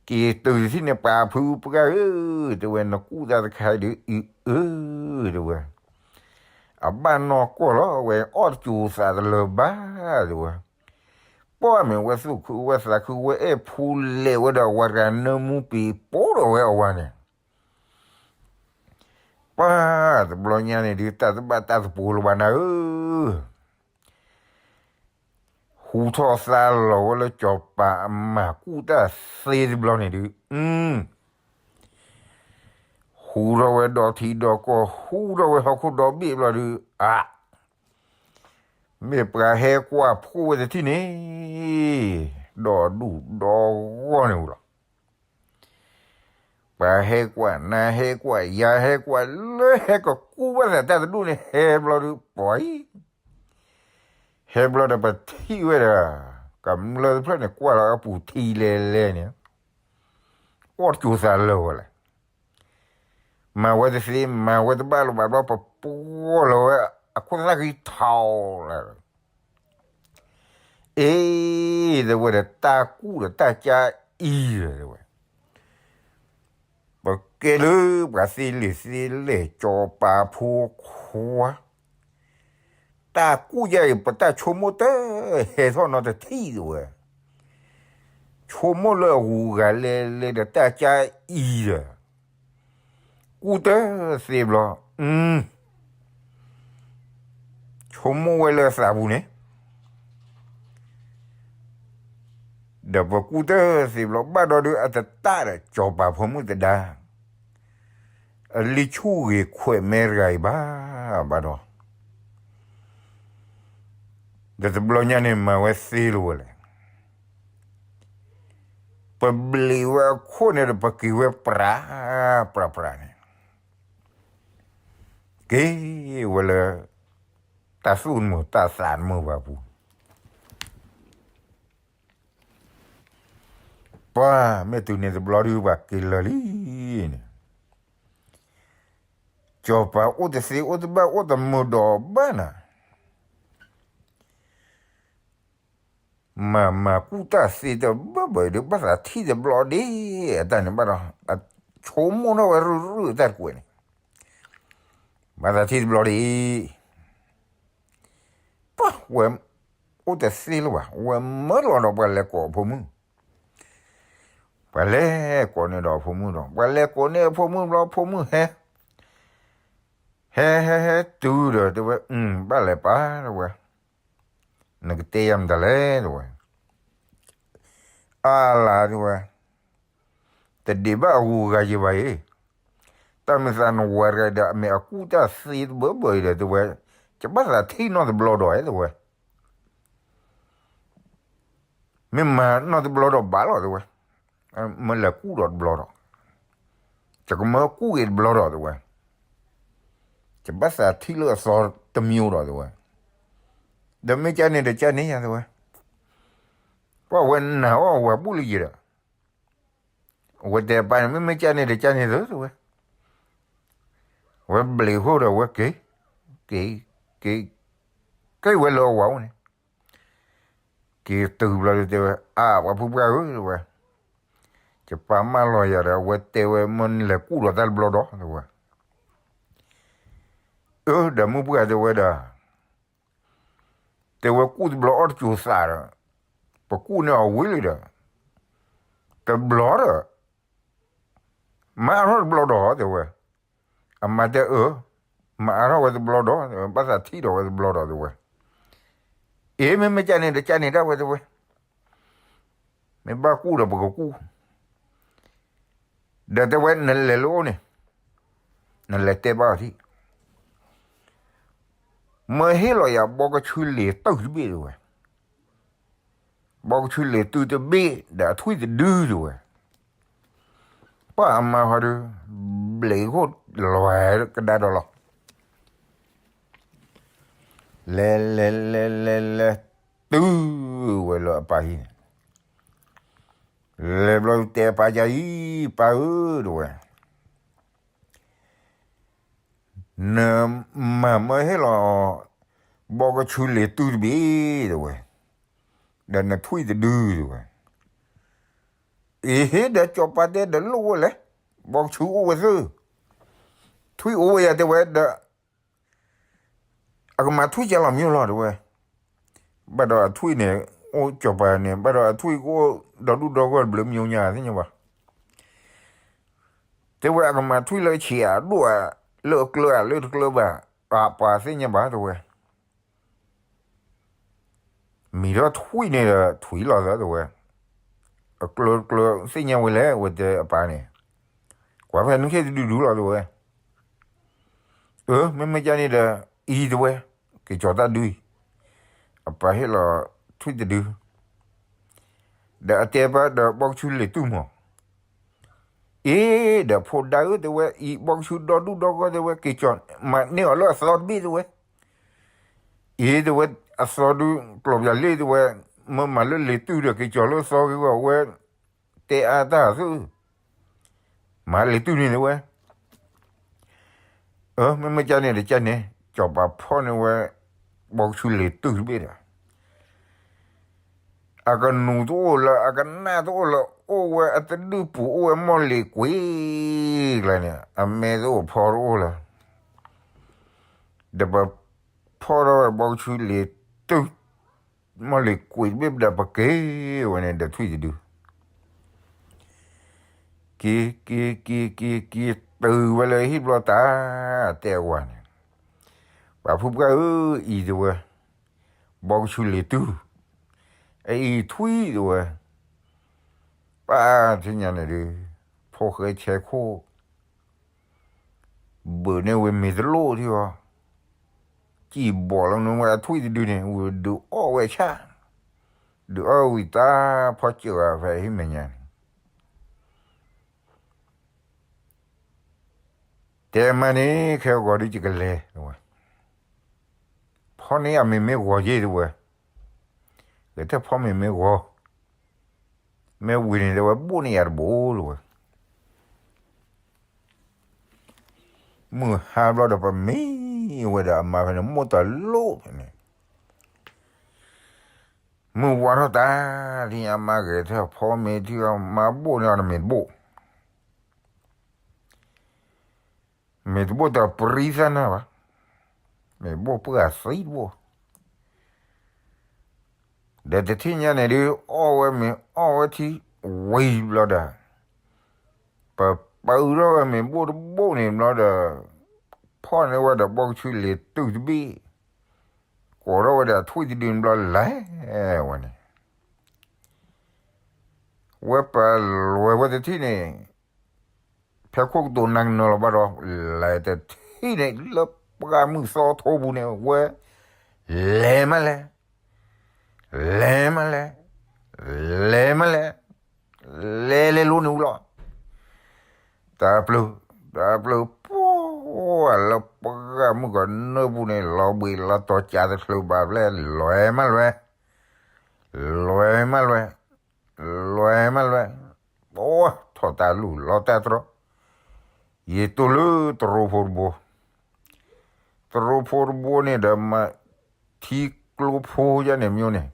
က့ၤတုၤတထံၣ်န့ၣ် ပၢ်ဖုပှၢ်ဧၢ, တဲဝဲ နကူၣ်တၢ်တခါဒုးအံၤအၢ, တဲဝဲ အဘၣ်နီၢ်ကီၢ်လီၤ, ဝဲအီၣ်တစူၤသးတလၢၤဘၣ်, တဲဝဲ, ပှၢ်မ့ၢ်ဝဲသူၣ်ခုဝဲသးခုဝဲအဲၣ်ဖူလဲၤဝဲဒီးအဝၤတဂၤနၢမူပံၤပိာ်ဒီးဝဲအဝၤန့ၣ်, ပှၢ်တဘျီညါန့ၣ်ဒုး တၢ်တဘၣ်တၢ်တပိာ်လၢၤဘၣ်နၤဧၢ, ဟူထီၣ်သါလီၤဝဲလၢစီၤပၤအမၤကူၣ်တၢ်သ့တဘျီန့ၣ်ဒုး, ဟူထီၣ်ဝဲဒီထံဒီကီၢ် ဟူထီၣ်ဝဲဟီၣ်ခိၣ်ဒီဘ့ၣ်ဘျီဒုး, အါ, မ့ၢ်ပှၤဟဲကွၢ်ဖှိၣ်ဝဲတထံၣ်န့ၣ်, ဒီဒူၣ်ဒီဂီၢ်န့ၣ်ဧိၤလီၤ. ပှၤဟဲကွၢ် နၤဟဲကွၢ် ယၤဟဲကွၢ် လၢဟဲကကူၣ်ဘၣ်သးတၢ်တဒူၣ်န့ၣ် ဟဲဘျီဒုး ပှၤအံၤ, ဟဲဘျီဒီးပထံၣ်ဝဲဒၣ်, ကမျၢၢ်တဖျၢၣ်န့ၣ် ကွၢ်လီၤအပူၤထံလဲၤလဲၤန့ၣ်, အီၣ်တစူၤသးလၢာ်ဝဲလဲၣ်, မၤဝဲတသ့ မၤဝဲတဘၣ်လၢၤဘၣ်ဘျီ ပပှီၢ်လီၤဝဲ အခိၣ်သၣ်ဃံထီလၢ အ့, တဲဝဲဒီး တၢ်ကူၣ်ဒီးတၢ်ကၢအံၤဒီး တဲဝဲ, ပကဲလၢပှၤသ့လံာ်သ့လဲၢ် စီၤပၤဖိခွါ, တၢ်ကူၣ်ယါအံၤ ပတၢ်ဆိကမိၣ်တဟဲထီၣ်နီတထံၣ် တဲဝဲ, ဆိကမိၣ်လၢအဂုၤအဂၤလဲၤလဲၤဒီးတၢ်ကၢအံၤဒီး ကူၣ်တၢ်သ့ဘျီ, ဆိကမိၣ်ဝဲလၢအသးပူၤန့ၣ်, ဒီးပကူၣ်တၢ်သ့ဘျီ ဘၣ်ဒီးဒုးအတတၢ်ဒီး စီၤပၤဖိမုၣ်သဒါ, အလံၤဆူၣ်ဂ့ၤခွဲးမဲတဂၤအံၤဘၣ်, ဘၣ်ဒီး ဒီးတဘျီညါန့ၣ် မၤဝဲသ့လၢၤဝဲလဲၣ်, ပဘျံးဝဲအခိၣ်န့ၣ်ဒီး ပက့ၤဝဲပြး, ပြးပြးန့ၣ်, က့ၤဝဲလၢ တၢ်သူၣ်တမုာ်တၢ်သးတမုာ်ဘၣ်ပူၤ, ပှၤမ့ၢ်တုၤန့ၣ်တဘျီဒုး ပှၤက့ၤလၢာ်လံန့ၣ်, စီၤပၤအိၣ်တသ့အိၣ်တဘၣ်အိၣ်တမုာ်ဒီးဘၣ်နၤ, မၤမၤကူၣ်တၢ်သ့တဘၢဘၢအံၤဒီး ဘၣ်သးထံၣ်တဘျီဒ့ၣ်, အတၢ်န့ၣ်ဘၣ်ဒီး အဆိကမိၣ်ထီၣ်ဝဲရုၢ်ရုၢ်အတၢ်တကွဲးန့ၣ်, ဘၣ်သးထံၣ်တဘျီဒ့ၣ်, ပှၤဝဲအိၣ်တသ့လၢၤဘၣ်, ဝဲမၢလီၤဒီးပှၤလဲၤကိးအဖိမုၣ်, ပှၤလဲၤကိးန့ၢ်ဒီးအဖိမုၣ်ဒီး ပှၤလဲၤကိးန့ၢ်အဖိမုၣ်ဘျီ ဖိမုၣ်ဟဲ, ဟဲဟဲဟဲတုၤဒီး တဲဝဲ, ဘၣ်လဲၤပၢ် တဲဝဲ, နကတဲယၤမတၤလဲၣ် တဲဝဲ, အါလါ တဲဝဲ, တဒ့ၣ်ဘၣ်အဂုၤအဂၤယံၤဘၣ်အံၤ, တၢ်မ့ၢ်သးနဝၤတဂၤဒီး အမ့ၢ်အကူၣ်တၢ်သ့တဘၢဘၢအံၤဒီး တဲဝဲ, ယဘၣ်သးထံၣ်နီတဘျီဒီး တဲဝဲ, မ့ၢ်မၤနီတဘျီဒီးဘၣ်လီၤ တဲဝဲ, မ့ၢ်လဲၤကူၣ်ဒီးတဘျီဒီး, ယကမၢကူၣ်က့ၤတဘျီဒီး တဲဝဲ, ယဘၣ်သးထံၣ်လၢအသီတမံၤဒီး တဲဝဲ, ဒီးမ့ၢ်ကန့ၣ်ဒီးကန့ၣ်ယါ တဲဝဲ, ပှၤဝဲနာ်အီၣ်ဝၤဘူၣ်လၢယံၤဒီး, အဝဲတဲပၢ်န့ၣ် မ့မ့ၢ်ကန့ၣ်ဒီးကန့ၣ်သု တဲဝဲ, ဝဲဘျံးဃိဒီးဝဲက့ၤ, က့ၤ, က့ၤ, က့ၤဝဲလၢအဝၤအိၣ်န့ၣ်, က့ၤတုၤဘျီဒီးတဲဝဲ, အါ ပှၤဖုပှၢ်ဧၢ တဲဝဲ, ယပၢ်မၢလီၤယၤဒီး အဝဲတဲဝဲ မ့ၢ်နလဲၤကူၣ်ဒီးတၢ်တဘျီဒီး တဲဝဲ, အၢ ဒီးမုၢ်ပှၢ်တဲဝဲဒီး တဲဝဲကူၣ်တဘျီအီၣ်တစူၤသးဒီး, ပကူၣ်န့ၢ်အီၤဝံၤလံဒီး, တဘျီဒီး, မၤအါထီၣ်တဘျီဒီး တဲဝဲ, အမါတဲအၢ, မၤအါထီၣ်ဝဲတဘျီဒီး ဘၣ်သးထံၣ်ဒီးဝဲတဘျီဒီး တဲဝဲ, အ့ မ့မ့ၢ်ကန့ၣ်ဒီးကန့ၣ်ဒၣ်ဝဲ တဲဝဲ, မ့ၢ်ဘၣ်ကူၣ်ဒီးပကကူၣ်, ဒီးတဲဝဲနလဲၤလၢအိၣ်န့ၣ်, နလဲၤတဲဘၣ်အီၤထံၣ်, မၢဟ့ၣ်လီၤယၤဘီကဆူလံာ်တၢၢ်တဘ့ၣ် တဲဝဲ, ပ ဘီကဆူလံာ်တုၢ်တဘ့ၣ် ဒီးအထွံၣ်တဒုတဲဝဲ, ပှၤအမါဃီဒုး ဘျဲးခိၣ်လီၤကဒါဒီးလီၤ. လဲၤလဲၤလဲၤလဲၤလဲၤ တုၤဝဲလၢအပၢ်ဟံၣ်န့ၣ်, လဲၤဘျီတဲအပၢ်ကအံၤ, ပၢ်ဧၢ တဲဝဲ, နမၤမၢဟ့ၣ်လီၤ ဘီကဆူလံာ်တုၢ်တဘ့ၣ်တဲဝဲ, ဒီးနထွံၣ်တဒုတဲဝဲ. အ့ဟ့ၣ် ဒီးစီၤပၤတဲဒီးလိၣ်ဝဲလဲၣ်, ဘီကဆူအိၣ်ဝဲသ့, ထွံၣ်အိၣ်ဝဲယၤတဲဝဲဒီး အကမၤထွံၣ်ကလီၤမၠိလီၤတဲဝဲ, ဘၣ်ဒီးအထွံၣ်န့ၣ် အိၣ်စီၤပၤန့ၣ် ဘၣ်ဒီးအထွံၣ်ကအိၣ်ဒီဒူၣ်ဒီဂီၢ်တဘျုးမၠိညါသ့ၣ်ညါဘၣ်. တဲဝဲအကမၤထွံၣ်လၢဆံးအဒိၣ်ဧါ, လၢအကျၢၤဧါ လၢတကျၢၤဘၣ်, ပှၤသ့ၣ်ညါဘၣ်တဲဝဲ. မံၤထီၣ်ထွံၣ်န့ၣ်ဒီးထွံၣ်လီၤသးတဲဝဲ, အကျၢၤတကျၢၤသ့ၣ်ညါဝဲလဲၣ် ဝဲတဲအပၢ်န့ၣ်, ကွၢ်ဖဲနခ့တဒုဒုလီၤတဲဝဲ. အၢ မ့မ့ၢ်ကန့ၣ်ဒီး အံၤတဲဝဲ, က့ၤကၠီၤတၢ်ဒုအံၤ, အပၢ်ဟ့ၣ်လီၤထွံၣ်တဒု ဒီးအတဲပၢ်ဒီးဘီကဆူလံာ်တုၢ်မး. အ့ ဒီးဖိဒါဧၢတဲဝဲ, အံၤဘီကဆူဒီဒူၣ်ဒီဂီၢ်တဲဝဲ, က့ၤကၠီၤမၤန့ၢ်အီၤလၢအသီတဘ့ၣ်တဲဝဲ. အ့တဲဝဲ, အသီဒုးကျီၢ်ပၠးလ့ၣ်တဲဝဲ, မ့ၢ်မၤလၢလံာ်တုၢ်ဒီးက့ၤကၠီၤလၢသီဂ့ၤဂီၢ်ဝဲ, တဲအါတၢ်သု, မၤလံာ်တုၢ်န့ၣ်တဲဝဲ. အၢ မ့မ့ၢ်ကန့ၣ်ဒီးကန့ၣ်, စီၤပၤဖီၣ်န့ၢ်ဝဲ ဘီကဆူလံာ်တုၢ်တဘ့ၣ်ဒီး အကနူးတအိၣ်လၢၤ အကနၣ်တအိၣ်လၢၤ အိၣ်ဝဲအတဒုၣ်ပူၤအိၣ်ဝဲမီၢ်လံၤကွံာ်ကျါန့ၣ် အမဲာ်တအိၣ်ဖီတအိၣ်လၢၤ. ဒီးပဖီၣ်ထီၣ်ဝဲဘီကဆူလံာ်တုၢ် မီၢ်လံၤကွံာ်တဘ့ၣ်ဒီးပက့ၤဝဲန့ၣ်ဒီးထွံၣ်တဒု က့ၤ က့ၤ က့ၤ က့ၤ က့ၤတုၤဝဲလၢဟံၣ်ဘျီတၢ် တဲအဝၤန့ၣ်, ပှၤဖုပှၢ်ဧၢ, အံၤတဲဝဲ, ဘီကဆူလံာ်တုၢ်, အအံၤထွံၣ်တဲဝဲ, ပၢ်ထံၣ်ညါန့ၣ်ဒုး, ဖိၣ်ဃဲဆဲးခိၣ် ဘုးန့ၢ်ဝဲမ့ၤတလိၣ်ထံအီၤ, စံၣ်ဘီးလီၤန့ၢ်ဝဲအထွံၣ်တဒုန့ၣ် ဝဲဒုးအီၣ်ဝဲဆၣ်, ဒုးအီၣ်ဝံၤတၢ်ဖီစၢၤဂၤဖဲဟံၣ်မဲာ်ညါန့ၣ် တဲမးန့ၣ် ခဲဂီၤဒုးယကလဲၤဝဲ, ဖီန့ၢ်အမ့ၢ်မ့ၢ်ဂီၤယ့ၢ်တဲဝဲ, ဂဲၤထၢၣ်ဖီမ့ၢ်မ့ၢ်ဂီၤ, မ့ၢ်ဝံၤန့ၣ်တဲဝဲဘိၣ်န့ၢ်ယၤတဘိလၢၤဝဲ, မုၢ်ဟါဘျီဒီးပမံဝဲဒီးအမါဖဲန့ၣ် မိၢ်တလိၣ်ဖဲန့ၣ် မုၢ်ဝါထီၣ်တၢ် ဒ်အမါဂဲၤထၢၣ်ဖီမ့ၢ်ထံအီၤ မါဘိၣ်န့ၢ်အီၤတမ့ၢ်တဘိၣ်, မ့ၢ်တဘိၣ်တပြံသၢနၢ်ဘၣ်, မ့ၢ်ဘိၣ်ပှၢ်သံတဘိၣ်, ဒီးတထံၣ်ညါန့ၣ်ဒုး အီၣ်ဝဲမ့ၤအီၣ်ဝဲထံ ဝံၤဘျီဒီး ပပၢထီၣ်ဝဲမ့ၤဘိၣ်တဘိၣ်န့ၣ်ဘျီဒီး ဖီၣ်န့ၢ်ဝဲဒီးဘီကဆူလံာ်တုၢ်တဘ့ၣ်, ကိးထီၣ်ဝဲဒီးထွံၣ်တဒုန့ၣ်ဘျီလဲၤဝဲန့ၣ်, ဝဲပလဲၤဝဲတထံၣ်န့ၣ် ဖဲခိၣ်ကတိၤနၤကနၢၤလီၤဘၣ်ဒီး လဲၤတထံၣ်န့ၣ် လၢပှၢ်မုၢ်သီထိပူၤန့ၣ် ဝဲ လဲၤမးလဲၤ, လဲၤမးလဲၤ, လဲၤမးလဲၤ, လဲၤလဲၤလိၤန့ၣ်ဝံၤလီၤ. တၢ်ပျုၤ, တၢ်ပျုၤပှၤလၢပှၢ်မုၢ်ကနၢၤပူၤန့ၣ် လီၤဘှံးလီၤတီၤ ကးတချုးဘၣ်ဖျဲၣ် လဲၤမးလဲၤ, လဲၤမးလဲၤ, လဲၤမးလဲၤ, အိၣ်ထီၣ်တၢ်လူၢ်လီၤတၢ်တြီ, ယတိၢ်လၢတရိဖိတဘိ, တရိဖိတဘိန့ၣ်ဒီးမၤထံကျိဖိယါန့ၣ်မ့ၢ်န့ၣ်,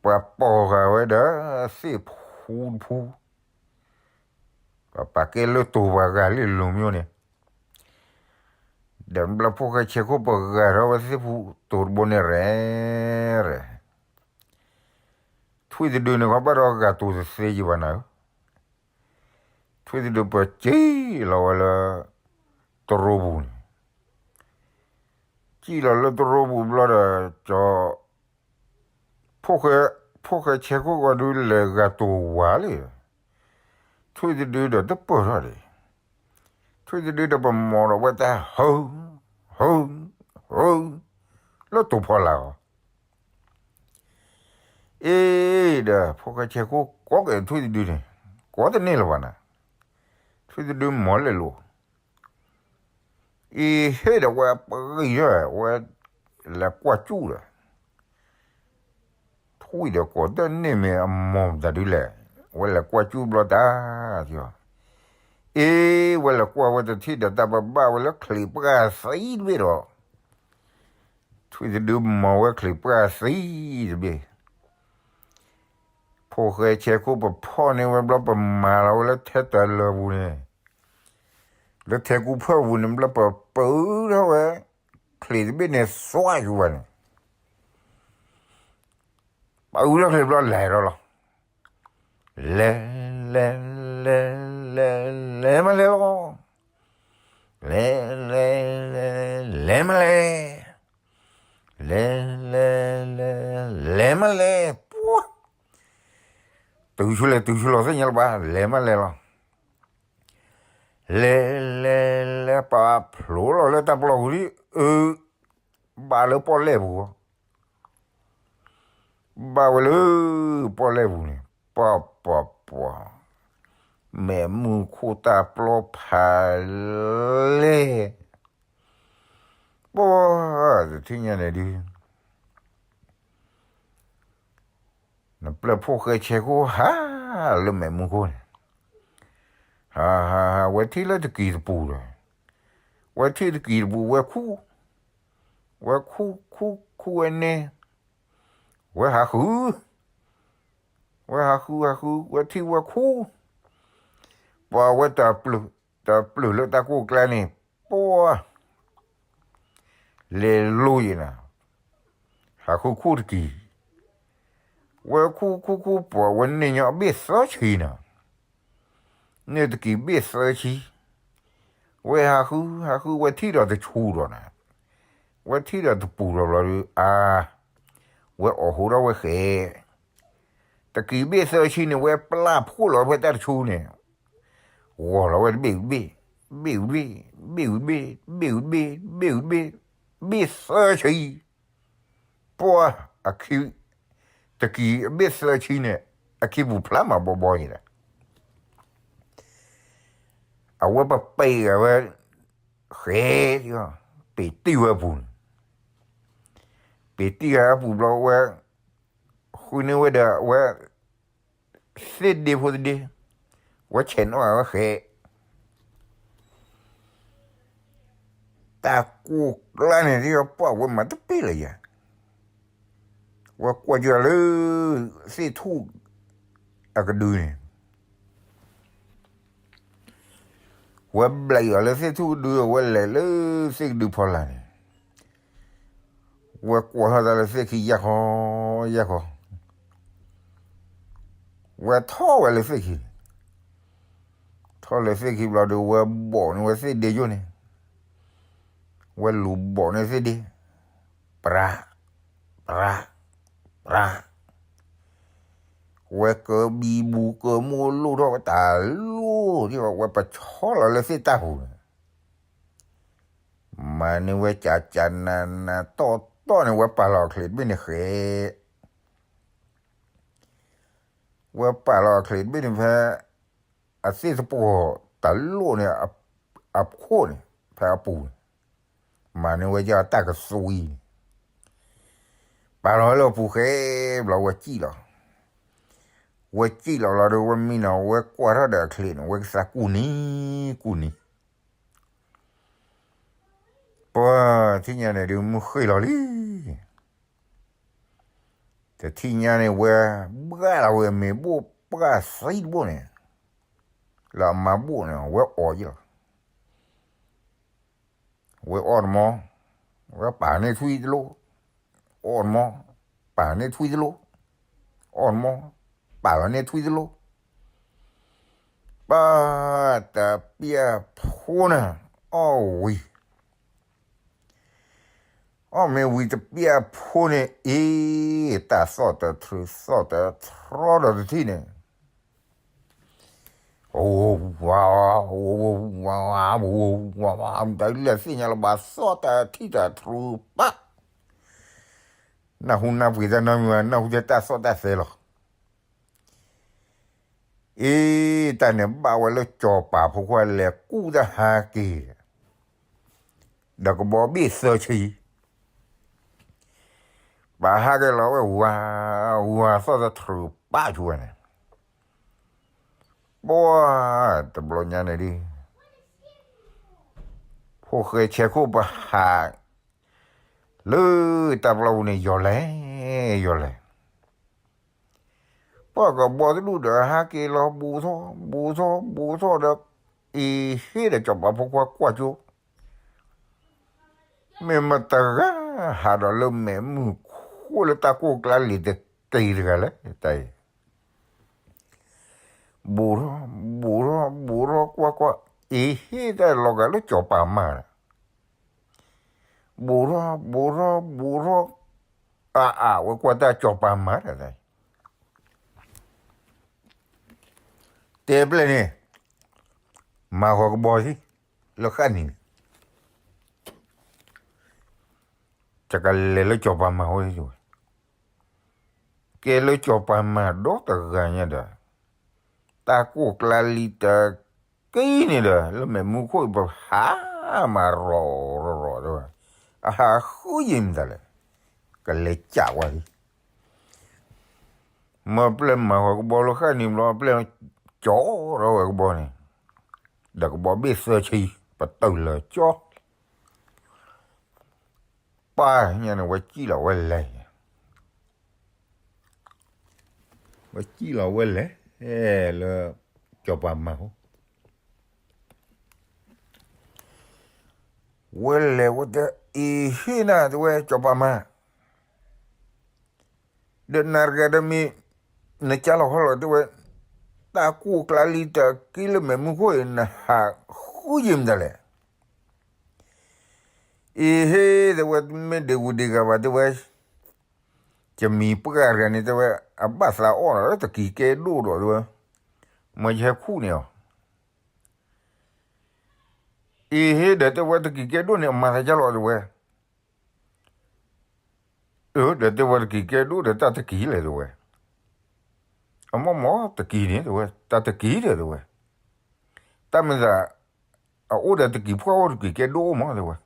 ပှၤပိာ်ဃာ်ဝဲဒီးသ့ၣ်ဖူတဖူ, ပှၤပာ်ကဲလၢတိၤပှၤဂၤလံလိၤမ့ၢ်န့ၣ်, ဒီးဘျီဖိၣ်ဃဲဆဲးခိၣ်ပဂာ်ထီၣ်ဝဲသ့ၣ်ဖူတိၤတဘိန့ၣ်ရဲၣ်ရဲၣ် ထွံၣ်တဒုန့ၣ် ခီဘၣ်ဒီးဂာ်တိၤတသ့ယံၤဘၣ်နၤဧၢ, ထွံၣ်တဒုပစံၣ်လီၤဝဲလၢ တရိပူၤန့ၣ်, စံၣ်လီၤလၢတရိပူၤဘျီဒီး ကၠီ ဖိၣ်ဃဲဆဲးခိၣ်ဂီၤဒုးလဲၤဂာ်တိၤဝၤလံ, ထွံၣ်တဒုဒီးတပၢၢ်ထီၣ်ဒံး, ထွံၣ်တဒုဒီးပမိၢ်ဒီးဝဲတၢ်ဟု, ဟု, ဟု, လၢတိၤဖီလာ်အီၤ, အ့ဒီး ဖိၣ်ဃဲဆဲးခိၣ်ကိးက့ၤထွံၣ်တဒုန့ၣ်, ကိးတန့ၢ်လၢၤဘၣ်နၤ, ထွံၣ်တဒုမၤလဲၣ်လိၤ, အ့ဟ့ၣ်ဒီးဝဲပဂံၢ်ထီၣ်ဝဲ, လဲၤကွၢ်ကၠူၣ်ဒီး ထွံၣ်ဒီးကိးတန့ၢ်မ့ၢ်အမၤမတၤဒုလဲၣ်, ဝဲလဲၤကွၢ်ကၠူၣ်ဘျီတၢ်, အ့ ဝဲလဲၤကွၢ်ဝဲတထံၣ်ဒီးတၢ်ပဘၣ်ဝဲလၢချံးပှၢ်သံတဘ့ၣ်ဒီး, ထွံၣ်တဒုမၤဝဲချံးပှၢ်သံတဘ့ၣ်, ဖိၣ်ဃဲဆဲးခိၣ်ပဖီၣ်န့ၢ်ဝဲဘျီပမၤလီၤဝဲလၢထဲတၢ်လၢာ်ပူၤန့ၣ်, လၢထဲကူဖၢၣ်ပူၤန့ၣ်ဘျီပပုထီၣ်ဝဲ, ချံးတဘ့ၣ်န့ၣ်သွါယူၤဘၣ်န့ၣ်, ပအုလီၢ်ချံးဘျီလဲၤဒီးလီၤ, လဲၤ, လဲၤ, လဲၤ, လဲၤ, လဲၤမးလဲၤလီၤ, လဲၤ, လဲၤ, လဲၤ, လဲၤမးလဲၤ, လဲၤ, လဲၤ, လဲၤ, လဲၤမးလဲၤ, ပှၤ, တုၤဆူလဲၤတုၤဆူလီၤသ့ၣ်ညါလၢၤဘၣ် လဲၤမးလဲၤလီၤ, လဲၤ, လဲၤ, လဲၤ, ပာ်ဖျိးလီၤလၢတၢ်ပျီပူၤဒ်အၢ, ဘၣ်လၢပီၣ်လဲၣ်ပူၤ, ဘၣ်ဝဲလၢပီၣ်လဲၣ်ပူၤန့ၣ်, ပှၤ, ပှၤ, ပှၤ, မဲာ်မုၢ်ခိၣ်တၢ်ပျီဖးလဲၢ်, ပှၤ, တထံၣ်ညါန့ၣ်ဒုး နပျဲၢ်ဖိၣ်ဃဲဆဲးခိၣ်ဟးလၢမဲာ်မုၢ်ခိၣ်န့ၣ်, ဟး, ဟး, ဟး, ဝဲထံၣ်လၢတကံၤတပူၤဒီး, ဝဲထံၣ်တကံၤတပူၤ ဝဲခူၣ်, ဝဲခူၣ်, ခူၣ်, ခူၣ်ဝဲန့ၣ်, ဝဲဟးဃု, ဝဲဟးဃု, ဟးဃု, ဝဲထံၣ်ဝဲခူၣ်, ပှၤဝဲတၢ်ပျုၤ, တၢ်ပျုၤလၢတၢ်ကိၢ်ကျါန့ၣ်, ပှၤ လဲၤလိၤယံၤနၤ, ဟးဃုခူၣ်တကံၤ, ဝဲခူၣ်ခူၣ်ခူၣ် ပှၤဝဲန့ၣ်ညီအဘ့ၣ်သၢဆံနၤ, န့ၣ်တကံၤဘ့ၣ်သၢဆံ, ဝဲဟးဃု, ဟးဃု, ဝဲထံၣ်ဒီးတဆူဒီးနၤ, ဝဲထံၣ်ဒီးတပူၤဒီးဘျီဒီး အါ, ဝဲအိးဟိထီၣ်ဝဲဃဲး, တကံၤဘ့ၣ်သၢဆံန့ၣ် ဝဲပျၢ်ဖှိၣ်လီၤဖဲတၢ်တဆူန့ၣ်, ဂီၤလီၤဝဲတဘ့ၣ်ဝံၤတဘ့ၣ်, ဘ့ၣ်ဝံၤတဘ့ၣ်, ဘ့ၣ်ဝံၤတဘ့ၣ်, ဘ့ၣ်ဝံၤတဘ့ၣ်, ဘ့ၣ်ဝံၤတဘ့ၣ်, ဘ့ၣ်သၢဆံ, ပှၤအခံ, တကံၤအဘ့ၣ်သၢဆံန့ၣ်, အခံပူၤဖျါမးဘီဘီအံၤဒီး, အဝဲပပ့ၤဂၤဝဲ, ဃဲ, ပ့ၤတံၢ်ဝဲအပူၤန့ၣ်, ပ့ၤတံၢ်ဂၤအပူၤဘျီဝဲ, ဃုန့ၢ်ဝဲဒီးဝဲ, သ့ၣ်ဒ့ဖိတဒ့, ဝဲဆဲးနီၣ်ဂၤဝဲဃဲး တၢ်ကိၢ်ကျါန့ၣ် ပှၤဝဲမၤတပ့ၢ်လၢၤယၤ, ဝဲကွၢ်ကၢလၢ သ့ၣ်ထူၣ်အကဒုန့ၣ်, ဝဲဘျဲးအီၤလၢသ့ၣ်ထူၣ်ကဒု ဝဲလဲၤလၢသ့ၣ်ကဒုဖီလာ်န့ၣ်, ဝဲကွၢ်ထီၣ်တၢ်လၢသ့ၣ်ခံ ယၢ်ခီ, ယၢ်ခီ, ဝဲထီၣ်ဝဲလၢသ့ၣ်ခံန့ၣ်, ထီၣ်လၢသ့ၣ်ခံဘျီဒီး ဝဲဘီၣ်န့ၢ်ဝဲသ့ၣ်ဒ့ယိၣ်န့ၣ်, ဝဲလူၤဘီၣ်န့ၢ်သ့ၣ်ဒ့, ပြး, ပြး, ပြး, ဝဲကဘံဘူကမိၢ်လိၣ်ထီၣ်ဝဲတၢ်လိၣ်, ဝဲပဆီလီၤလၢသ့ၣ်တၢ်ပူၤန့ၣ်, မၤန့ၢ်ဝဲကကနနတီတီန့ၣ် ဝဲပာ်လီၤအချံးတဘ့ၣ်န့ၣ်ဃဲး, ဝဲပာ်လီၤအချံးတဘ့ၣ်န့ၣ်ဖဲ အသ့ၣ်သပှီၤတၢ်လိၣ်န့ၣ်, အခိၣ်န့ၣ် ဖဲအပူၤန့ၣ်, မၤန့ၢ်ဝဲယတၢ်ကသွံန့ၣ်, ပာ်လီၤဝဲလၢအပူၤဃဲးဘျီ ဝဲစံၣ်လီၤ, ဝဲစံၣ်လီၤလီၤဒီး ဝဲမံနီၤ ဝဲကွၢ်ထီၣ်ဒီးအချံးန့ၣ် ဝဲကသးကူၣ်နံၤ, ကူၣ်နံၤ, ပှၤထံၣ်ညါန့ၣ်ဒုး မုၢ်ဃ့ၢ်လီၤလံ, တထံၣ်ညါန့ၣ် ဝဲဘှၣ်လီၤဝဲမ့ၤဘိၣ်ပှၢ်သံတဘိၣ်န့ၣ်, လၢအမါဘိၣ်န့ၣ် ဝဲအီၣ်ယလီၤ, ဝဲအီၣ်တမီ, ဝဲပာ်န့ၢ်ထွံၣ်တလိၣ်, အီၣ်တမီ, ပာ်န့ၢ်ထွံၣ်တလိၣ်, အီၣ်တမီ, ပာ်လီၤန့ၢ်ထွံၣ်တလိၣ်, ပၢ်တပျၢ်ဖိန့ၣ်, အီၣ်ဝံၤ အီၣ်မ့ၢ်ဝံၤတပျၢ်ဖိန့ၣ်အံၤ, တၢ်သီၣ်တထြူးသီၣ်တထြီဒီးတထံၣ်န့ၣ်, ဝါ, ဝါ, ဝါ, တၢ်လၢသ့ၣ်ညါလၢၤဘၣ် သီၣ်တထံၣ်တထြူးပၢ်, နၢ်ဟူနၢ်ပှ့ၤတၢ်နီတမံၤဘၣ်, နၢ်ဟူထဲတၢ်သီၣ်တၢ်သဲလီၤ. အ့ တၢ်န့ၣ်ဘၣ်ဝဲလၢစီၤပၤဖိခွါလဲၤကူၣ်တၢ်ဟါက့ၤ, ဒီးကဘီဘ့ၣ်သၢဆံ, ပာ်ဟါက့ၤလီၤဝဲဝၤ, ဝၤသီၣ်တထြူးပာ်ဆူၣ်ဝဲန့ၣ်, ပှၤတဘျီညါန့ၣ်ဒ် ဖိၣ်ဃဲဆဲးခိၣ်ပဟး လၢတၢ်ပျီပူၤန့ၣ် ယီၤလဲၤ, ယီၤလဲၤ, ပှၤကဘီတဒူၣ်ဒီးဟဲက့ၤလီၤ ဘူးထီၣ် ဘူးထီၣ် ဘူးထီၣ်ဒီး အ့ဟ့ဒီးစီၤပၤဖိခွါကွၢ်ကၠိ, မ့ၢ်မတဂၤဟးဒီးလၢမဲာ်မုၢ်ခိၣ်လၢတၢ်ကိၢ်ကျါလံၤတက့ၢ်တဂၤလဲၣ်, တၢ်အံၤ ဘူးထီၣ် ဘူးထီၣ် ဘူးထီၣ် ကွၢ်ကွၢ်, အ့ဟ့တၢ်လီၤဂာ်လၢစီၤပၤမါဒီး ဘူးထီၣ် ဘူးထီၣ် ဘူးထီၣ်, အါအါ ဝဲကွၢ်တၢ်စီၤပၤမါဒီး တဲပျဲၢ်န့ၣ်, မၤဃီၤကဘီထံ လၢဃၣ်နံၤန့ၣ်, တကလဲၤလၢစီၤပၤမါဝဲ, ကဲလၢစီၤပၤမါဒီတဂၤညါဒီး, တၢ်ကိၢ်ကျါလံၤတက့ၢ်န့ၣ်ဒီး လၢမဲာ်မုၢ်ခိၣ်အံၤ ပဟးမးရီၤရီၤရီၤတဲဝဲ, အဟးဃုယံၤမတၤလဲၣ်, ကလဲၤကးဝဲလံ မ့ၢ်ပျဲၢ်မၤဃီၤကဘီလၢဃၣ်နံၤဘျီ ပျဲၢ်ကၠီထီၣ်ဝဲကဘီန့ၣ်, ဒီးကဘီဘ့ၣ်သၢဆံ ပတုာ်လၢကၠီ, ပၢ်ညါန့ၣ် ဝဲစံၣ်လီၤဝဲလဲၤ, ဝဲစံၣ်လီၤဝဲလဲၤ, လၢစီၤပၤမါအအိၣ်, ဝဲလဲၤဝဲတဲ အ့ဟ့ၣ်နၤ တဲဝဲ စီၤပၤမါ ဒီးနၤတဂၤဒီးမ့ၢ် နကၢ်လီၤဟီလီၤ တဲဝဲ, တၢ်ကိၢ်ကျါလံၤတက့ၢ်လၢမဲာ်မုၢ်ခိၣ်အံၤ နဟးဃုယံၤမတၤလဲၣ်. အ့ဟ့ၣ် တဲဝဲ တမ့ၢ်ဒ့ဂူၤဒ့ဂၤဘၣ် တဲဝဲ, ယမံၤပှၢ်တဂၤန့ၣ် တဲဝဲ အဘၣ်သးအီၣ်ဒီးလၢတကံၤကဲဒိၣ်ဒီး တဲဝဲ, မ်ယဟဲခူၣ်န့ၢ်အီၤ. အ့ဟ့ၣ် ဒီးတဲဝဲ တကံၤကဲဒိၣ်န့ၣ် အမၤသးဒ်လဲၣ် တဲဝဲ. အၢ ဒီးတဲဝဲ တကံၤကဲဒိၣ်ဒီးတၢ်တကံၤလဲၣ် တဲဝဲ. အမ့ၢ်မ့ၢ်တကံၤန့ၣ် တဲဝဲ တၢ်တကံၤဒီး တဲဝဲ, တၢ်မ့ၢ်သး အအိၣ်ဒီးတကံၤဖှီၣ်အိၣ်တကံၤကဲဒိၣ်အိၣ်မး တဲဝဲ.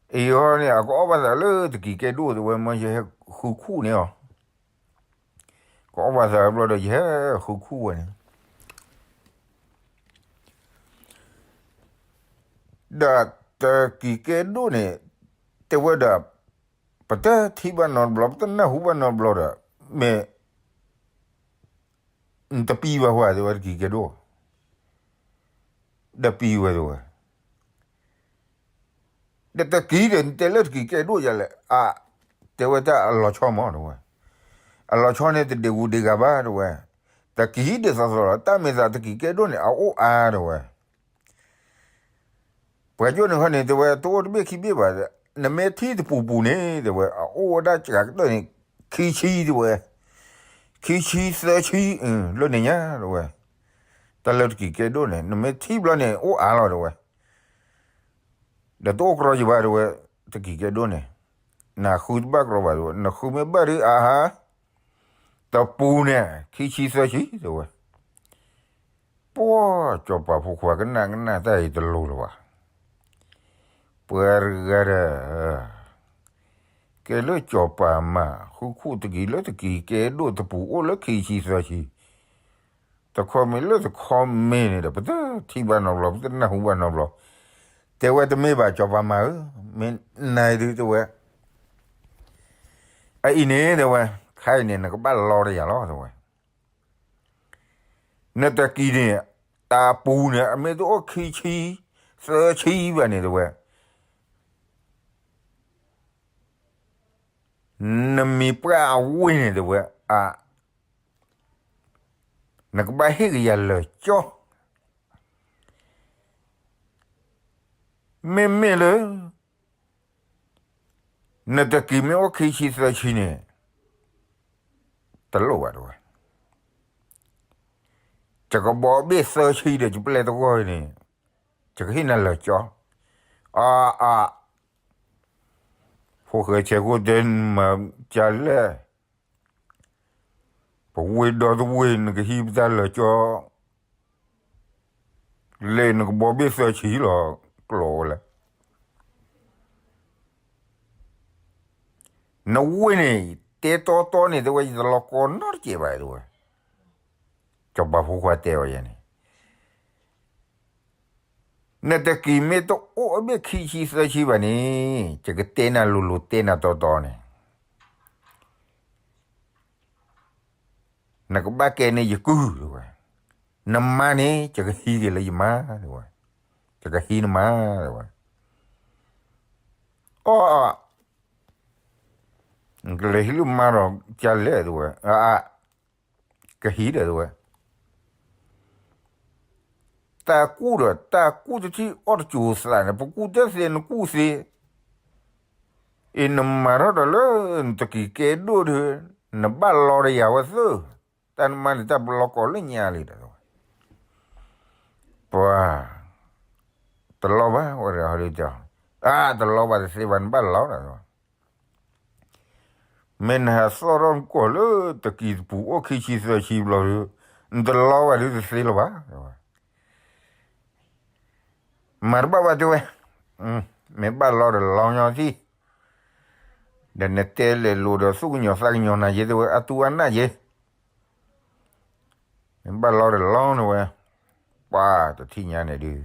အံၤဟီန့ၣ် အကအီၣ်ဘၣ်သးလၢတကံၤကဲဒိၣ် တဲဝဲ, မ်ယဟဲဃုခူၣ်န့ၢ်အီၤ. ကအီၣ်ဘၣ်သးဘျီဒီး ယဟဲဃုခူၣ်ဝဲန့ၣ် ဒီးတကံၤကဲဒိၣ်န့ၣ် တဲဝဲဒီး ပတထံၣ်ဘၣ်နီတဘျီ ပတနၢ်ဟူဘၣ်နီတဘျီဒီး မ့ၢ် နတပံၤဘၣ်ဝဲ တဲဝဲ တကံၤကဲဒိၣ်, ဒီးပံၤဝဲ တဲဝဲ. ဒီးတကံၤဒီး နတဲလၢတကံၤကဲဒိၣ်ယၤလဲၣ်, အါ တဲဝဲ တၢ်အလီၤဆီမး တဲဝဲ, အလီၤဆီန့ၣ် တဒ့ဂူၤဒ့ဂၤဘၣ် တဲဝဲ, တကံၤဒ်သိးသိးလီၤ, တၢ်မ့ၢ်သးတကံၤကဲဒိၣ်န့ၣ် အအိၣ်အါ တဲဝဲ. ပှၤကၠိန့ၣ်ခီန့ၣ် တဲဝဲ တအိၣ်တဘ့ၣ်ခံဘ့ၣ်ဘၣ်, နမ့ၢ်ထံၣ်တပူၤပူၤန့ၣ် တဲဝဲ အအိၣ်ဝဲဒၣ်စှၤကတၢၢ်န့ၣ် ခံဆံ တဲဝဲ, ခံဆံသၢဆံ လၢန့ၣ်ညါ တဲဝဲ, တၢ်လၢတကံၤကဲဒိၣ်န့ၣ် နမ့ၢ်ထံၣ်ဘျီန့ၣ် အိၣ်အါလီၤ တဲဝဲ. ဒီးတအိၣ်ကြီယဘၣ် တဲဝဲ, တကံၤကဲဒိၣ်န့ၣ်, နဃုတဘၣ်ကြီဘၣ် တဲဝဲ, နဃုမ့ၢ်ဘၣ်ဒုးအါဟါ, တပူၤန့ၣ် ခံဆံသၢဆံ တဲဝဲ. ပှၤစီၤပၤဖိခွါကနၣ်ကနၣ်တၢ်အံၤတလိၤလၢၤဘၣ်. ပှၤတဂၤဒီး ကဲလၢစီၤပၤမါ ဃုခူၣ်တကံၤလၢတကံၤကဲဒိၣ်တပူၤအိၣ်လၢခံဆံသၢဆံ, တခီမ့ၢ်လၢတခီမ့ၢ်န့ၣ်ဒီး ပတထံၣ်ဘၣ်နီတဘျီ ပတနၢ်ဟူဘၣ်နီတဘျီ, တဲဝဲတမ့ၢ်ဘၣ်စီၤပၤမါဧၢ, မ့ၢ်နၤဒုး တဲဝဲ. အအံၤန့ၣ် တဲဝဲ, ခါအံၤန့ၣ် နကဘၣ်လီတယၤလီၤ တဲဝဲ. နတကံၤန့ၣ် တပူၤန့ၣ် အမ့ၢ်တအိၣ်ခံဆံသၢဆံဘၣ်န့ၣ် တဲဝဲ, နမံၤပှၢ်အဝ့ၢ်န့ၣ် တဲဝဲ, အါ နကဘၣ်ဟ့ၣ်ကယၤလၢာ်ကၠီ, မ့မ့ၢ်လၢ နတကံၤမ့ၢ်အိၣ်ခံဆံသၢဆံန့ၣ် တလိၣ်ဘၣ် တဲဝဲ. ယကဘီဘ့ၣ်သၢဆံဒီး ယပျဲၢ်တဂီၢ်န့ၣ် ယကဟ့ၣ်နၤလၢာ်ကၠီ, အါ အါ အါ ဖိၣ်ဃဲဆဲးခိၣ်တဲ နမၤကလဲၣ်, ပဝ့ၢ်ဒီသဝ့ၢ် နကဟံးပတၢ်လၢာ်ကၠီ လဲၣ် နကဘီဘ့ၣ်သၢဆံလီၤ ကျိးဝဲလဲၣ်. နဝ့ၢ်န့ၣ် တဲတီတီန့ၣ် တဲဝဲ ယတလီၤကီနီတစဲးဘၣ် တဲဝဲ. စီၤပၤဖိခွါတဲအီၤယဲန့ၣ်, နတကံၢ်မ့ၢ်တအိၣ်အဘ့ၣ်ခံဆံသၢဆံဘၣ်န့ၣ် ယကတဲနၤလိၤလိၤ တဲနၤတီတီန့ၣ် နကဘၣ်ကဲန့ၢ်ယကုၢ် တဲဝဲ. နမါန့ၣ် ယကဟံးက့ၤလၢယမါ တဲဝဲ, ယကဟံးနမါ တဲဝဲ. အီ နကလဲၤဟံးလၢမါဒီး ကလဲၣ် တဲဝဲ, အါ ကဟံးဒီး တဲဝဲ. တၢ်ကူၣ်ဒီး တၢ်ကူၣ်တထံၣ်အီၣ်တစိၤသးန့ၣ် ပကူၣ်တသ့ နကူၣ်သ့, အ့ နမၤထီၣ်ဒီးလၢ နတကံၢ်ကဲဒိၣ်ဒီး နဘၣ်လီဒီးယၤဝဲသၢ, တၢ်နမါန့ၣ် တၢ်ပလီၢ်ကီၢ်လၢညါလံဒီး တဲဝဲ. ပှၤ တလီၢ်ဘၣ် ဝဲဒၣ်ဟီဒုတဲ, အါ တလီၢ်ဘၣ်တသ့ဘၣ် နဘၣ်လီဒီး တဲဝဲ. မ့ၢ်နဟးသီၣ်ထီၣ်နကိာ်လၢတကံၢ်တပူၤအိၣ်ခံဆံသၢဆံဘျီဒီး နတလီၢ်ဘၣ်ဒုတသ့လၢၤဘၣ် တဲဝဲ. မၤတဘၣ်ဘၣ် တဲဝဲ, မ့ၢ်ဘၣ်လီဒီးလီညီထံၣ်, ဒီးနတဲလဲၤလိၤဒီးသူၣ်ကညီၤသးကညီၤနၤယ့ တဲဝဲ, အသူအနၢ်ယ့, မ့ၢ်ဘၣ်လီဒီးလီန့ၣ်ဝဲ. ပှၤတထံၣ်ညါန့ၣ်ဒုး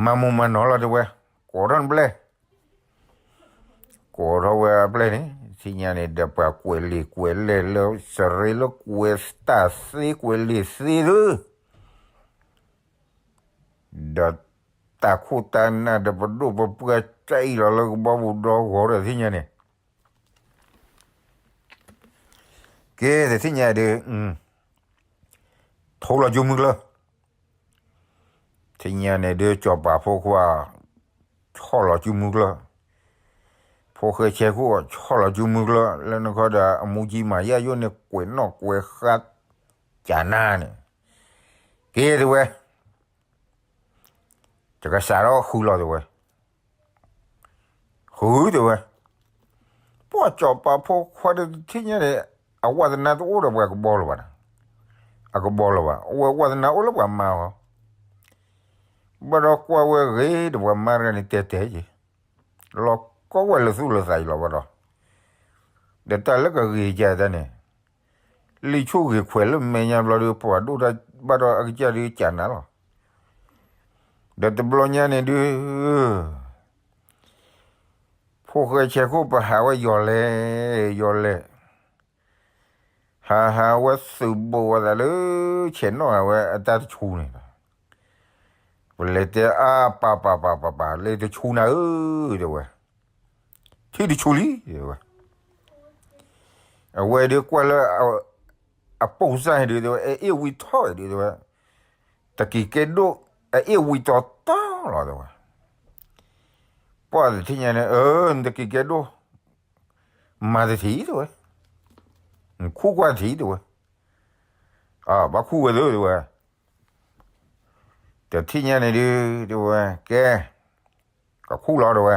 မၤမူမၤနီၢ်လီၤ တဲဝဲ, ကိးထီၣ်နပျဲၢ်, ကိးထီၣ်ဝဲအပျဲၢ်န့ၣ် တထံၣ်ညါန့ၣ် ဒီးပှၤကွဲးလံာ်ကွဲးလဲၢ်လၢ စရ့လၢကွဲးတၢ်သ့ကွဲးလံာ်သ့ဒုး ဒီးတၢ်ခိၣ်တၢ်နၢ်ဒီးပဒိၣ်ပပှၢ်ကအံၤလီၤလၢကဘီပူၤဒီဂီၤဒီး တထံၣ်ညါန့ၣ် ကဲ တထံၣ်ညါဒုး ထိလီၤကၠိမုၢ်ကျၢၢ်, တထံၣ်ညါန့ၣ်ဒုး စီၤပၤဖိခွါ ဆီၣ်လီၤကၠိမုၢ်ကျၢၢ်, ဖိၣ်ဃဲဆဲးခိၣ် ဆီၣ်လီၤကၠိမုၢ်ကျၢၢ် လၢနခီဒီး အမူကံမၤယၣ်ယိၣ်န့ၣ် ကွဲးနီၣ်ကွဲးဃါ ကနၤန့ၣ်, ကဲ တဲဝဲ, ယကစးထီၣ်ဃုလီၤ တဲဝဲ. ဃု တဲဝဲ. ပှၤစီၤပၤဖိခွါဒီးတထံၣ်ညါန့ၣ် အဝးသနါတအိၣ်ဒီးပှၤကဘီလၢၤဘၣ်, အကဘီလၢၤဘၣ်, အဝဲဝးသနါအိၣ်လၢပှၤမါအီၤ, ဘၣ်ဒီးကွၢ်ဝဲဂ့ၤဒီးပှၤမါတဂၤန့ၣ် တဲတဲယ့ၣ်, လီၤကီဝဲလၢသူၣ်လၢသးအံၤလီၤဘၣ်ဒီး, ဒီးတၢ်လၢကဂ့ၤကတၢ်န့ၣ် လံာ်ဆူၣ်ဂ့ၤခွဲးလၢမဲာ်ညါဘျီဒီး ပှၤဒိၣ်တၢ်ဘၣ်ဒီးအကစၢ်ဒုးကနၤလီၤ. ဒီးတဘျီညါန့ၣ်ဒုး ဖိၣ်ဃဲဆဲးခိၣ် ပဟးဝဲယီၤလဲၣ်, ယီၤလဲၣ်, ဟးဟးဝဲသုးဘူးအသးလၢ ဆဲးနီၣ်ဝဲအတၢ်တဆူန့ၣ်လီၤ. ပလဲၤတဲအါ ပၢ်ပၢ်ပၢ်ပၢ်ပၢ် လၢတဆူနၤဧၢ တဲဝဲ, ထံၣ်တဆူလံ တဲဝဲ. အဝဲဒုးကွၢ်လၢ အပိၢ်စၢ်ဟဲဒုး တဲဝဲ အအ့ၣ်ဝံထီၣ်ဒုး တဲဝဲ, တကံၢ်ကဲဒိၣ် အအ့ၣ်ဝံတီတီလီၤ တဲဝဲ. ပှၤတထံၣ်ညါန့ၣ် အၢ နတကံၢ်ကဲဒိၣ် မၤတထံၣ် တဲဝဲ, နခူၣ်ကွၢ်ထံၣ် တဲဝဲ, ဘၣ်ခူၣ်ဝဲသ့ တဲဝဲ. တထံၣ်ညါန့ၣ်ဒုး တဲဝဲ ကဲ ကခူၣ်လီၤ တဲဝဲ.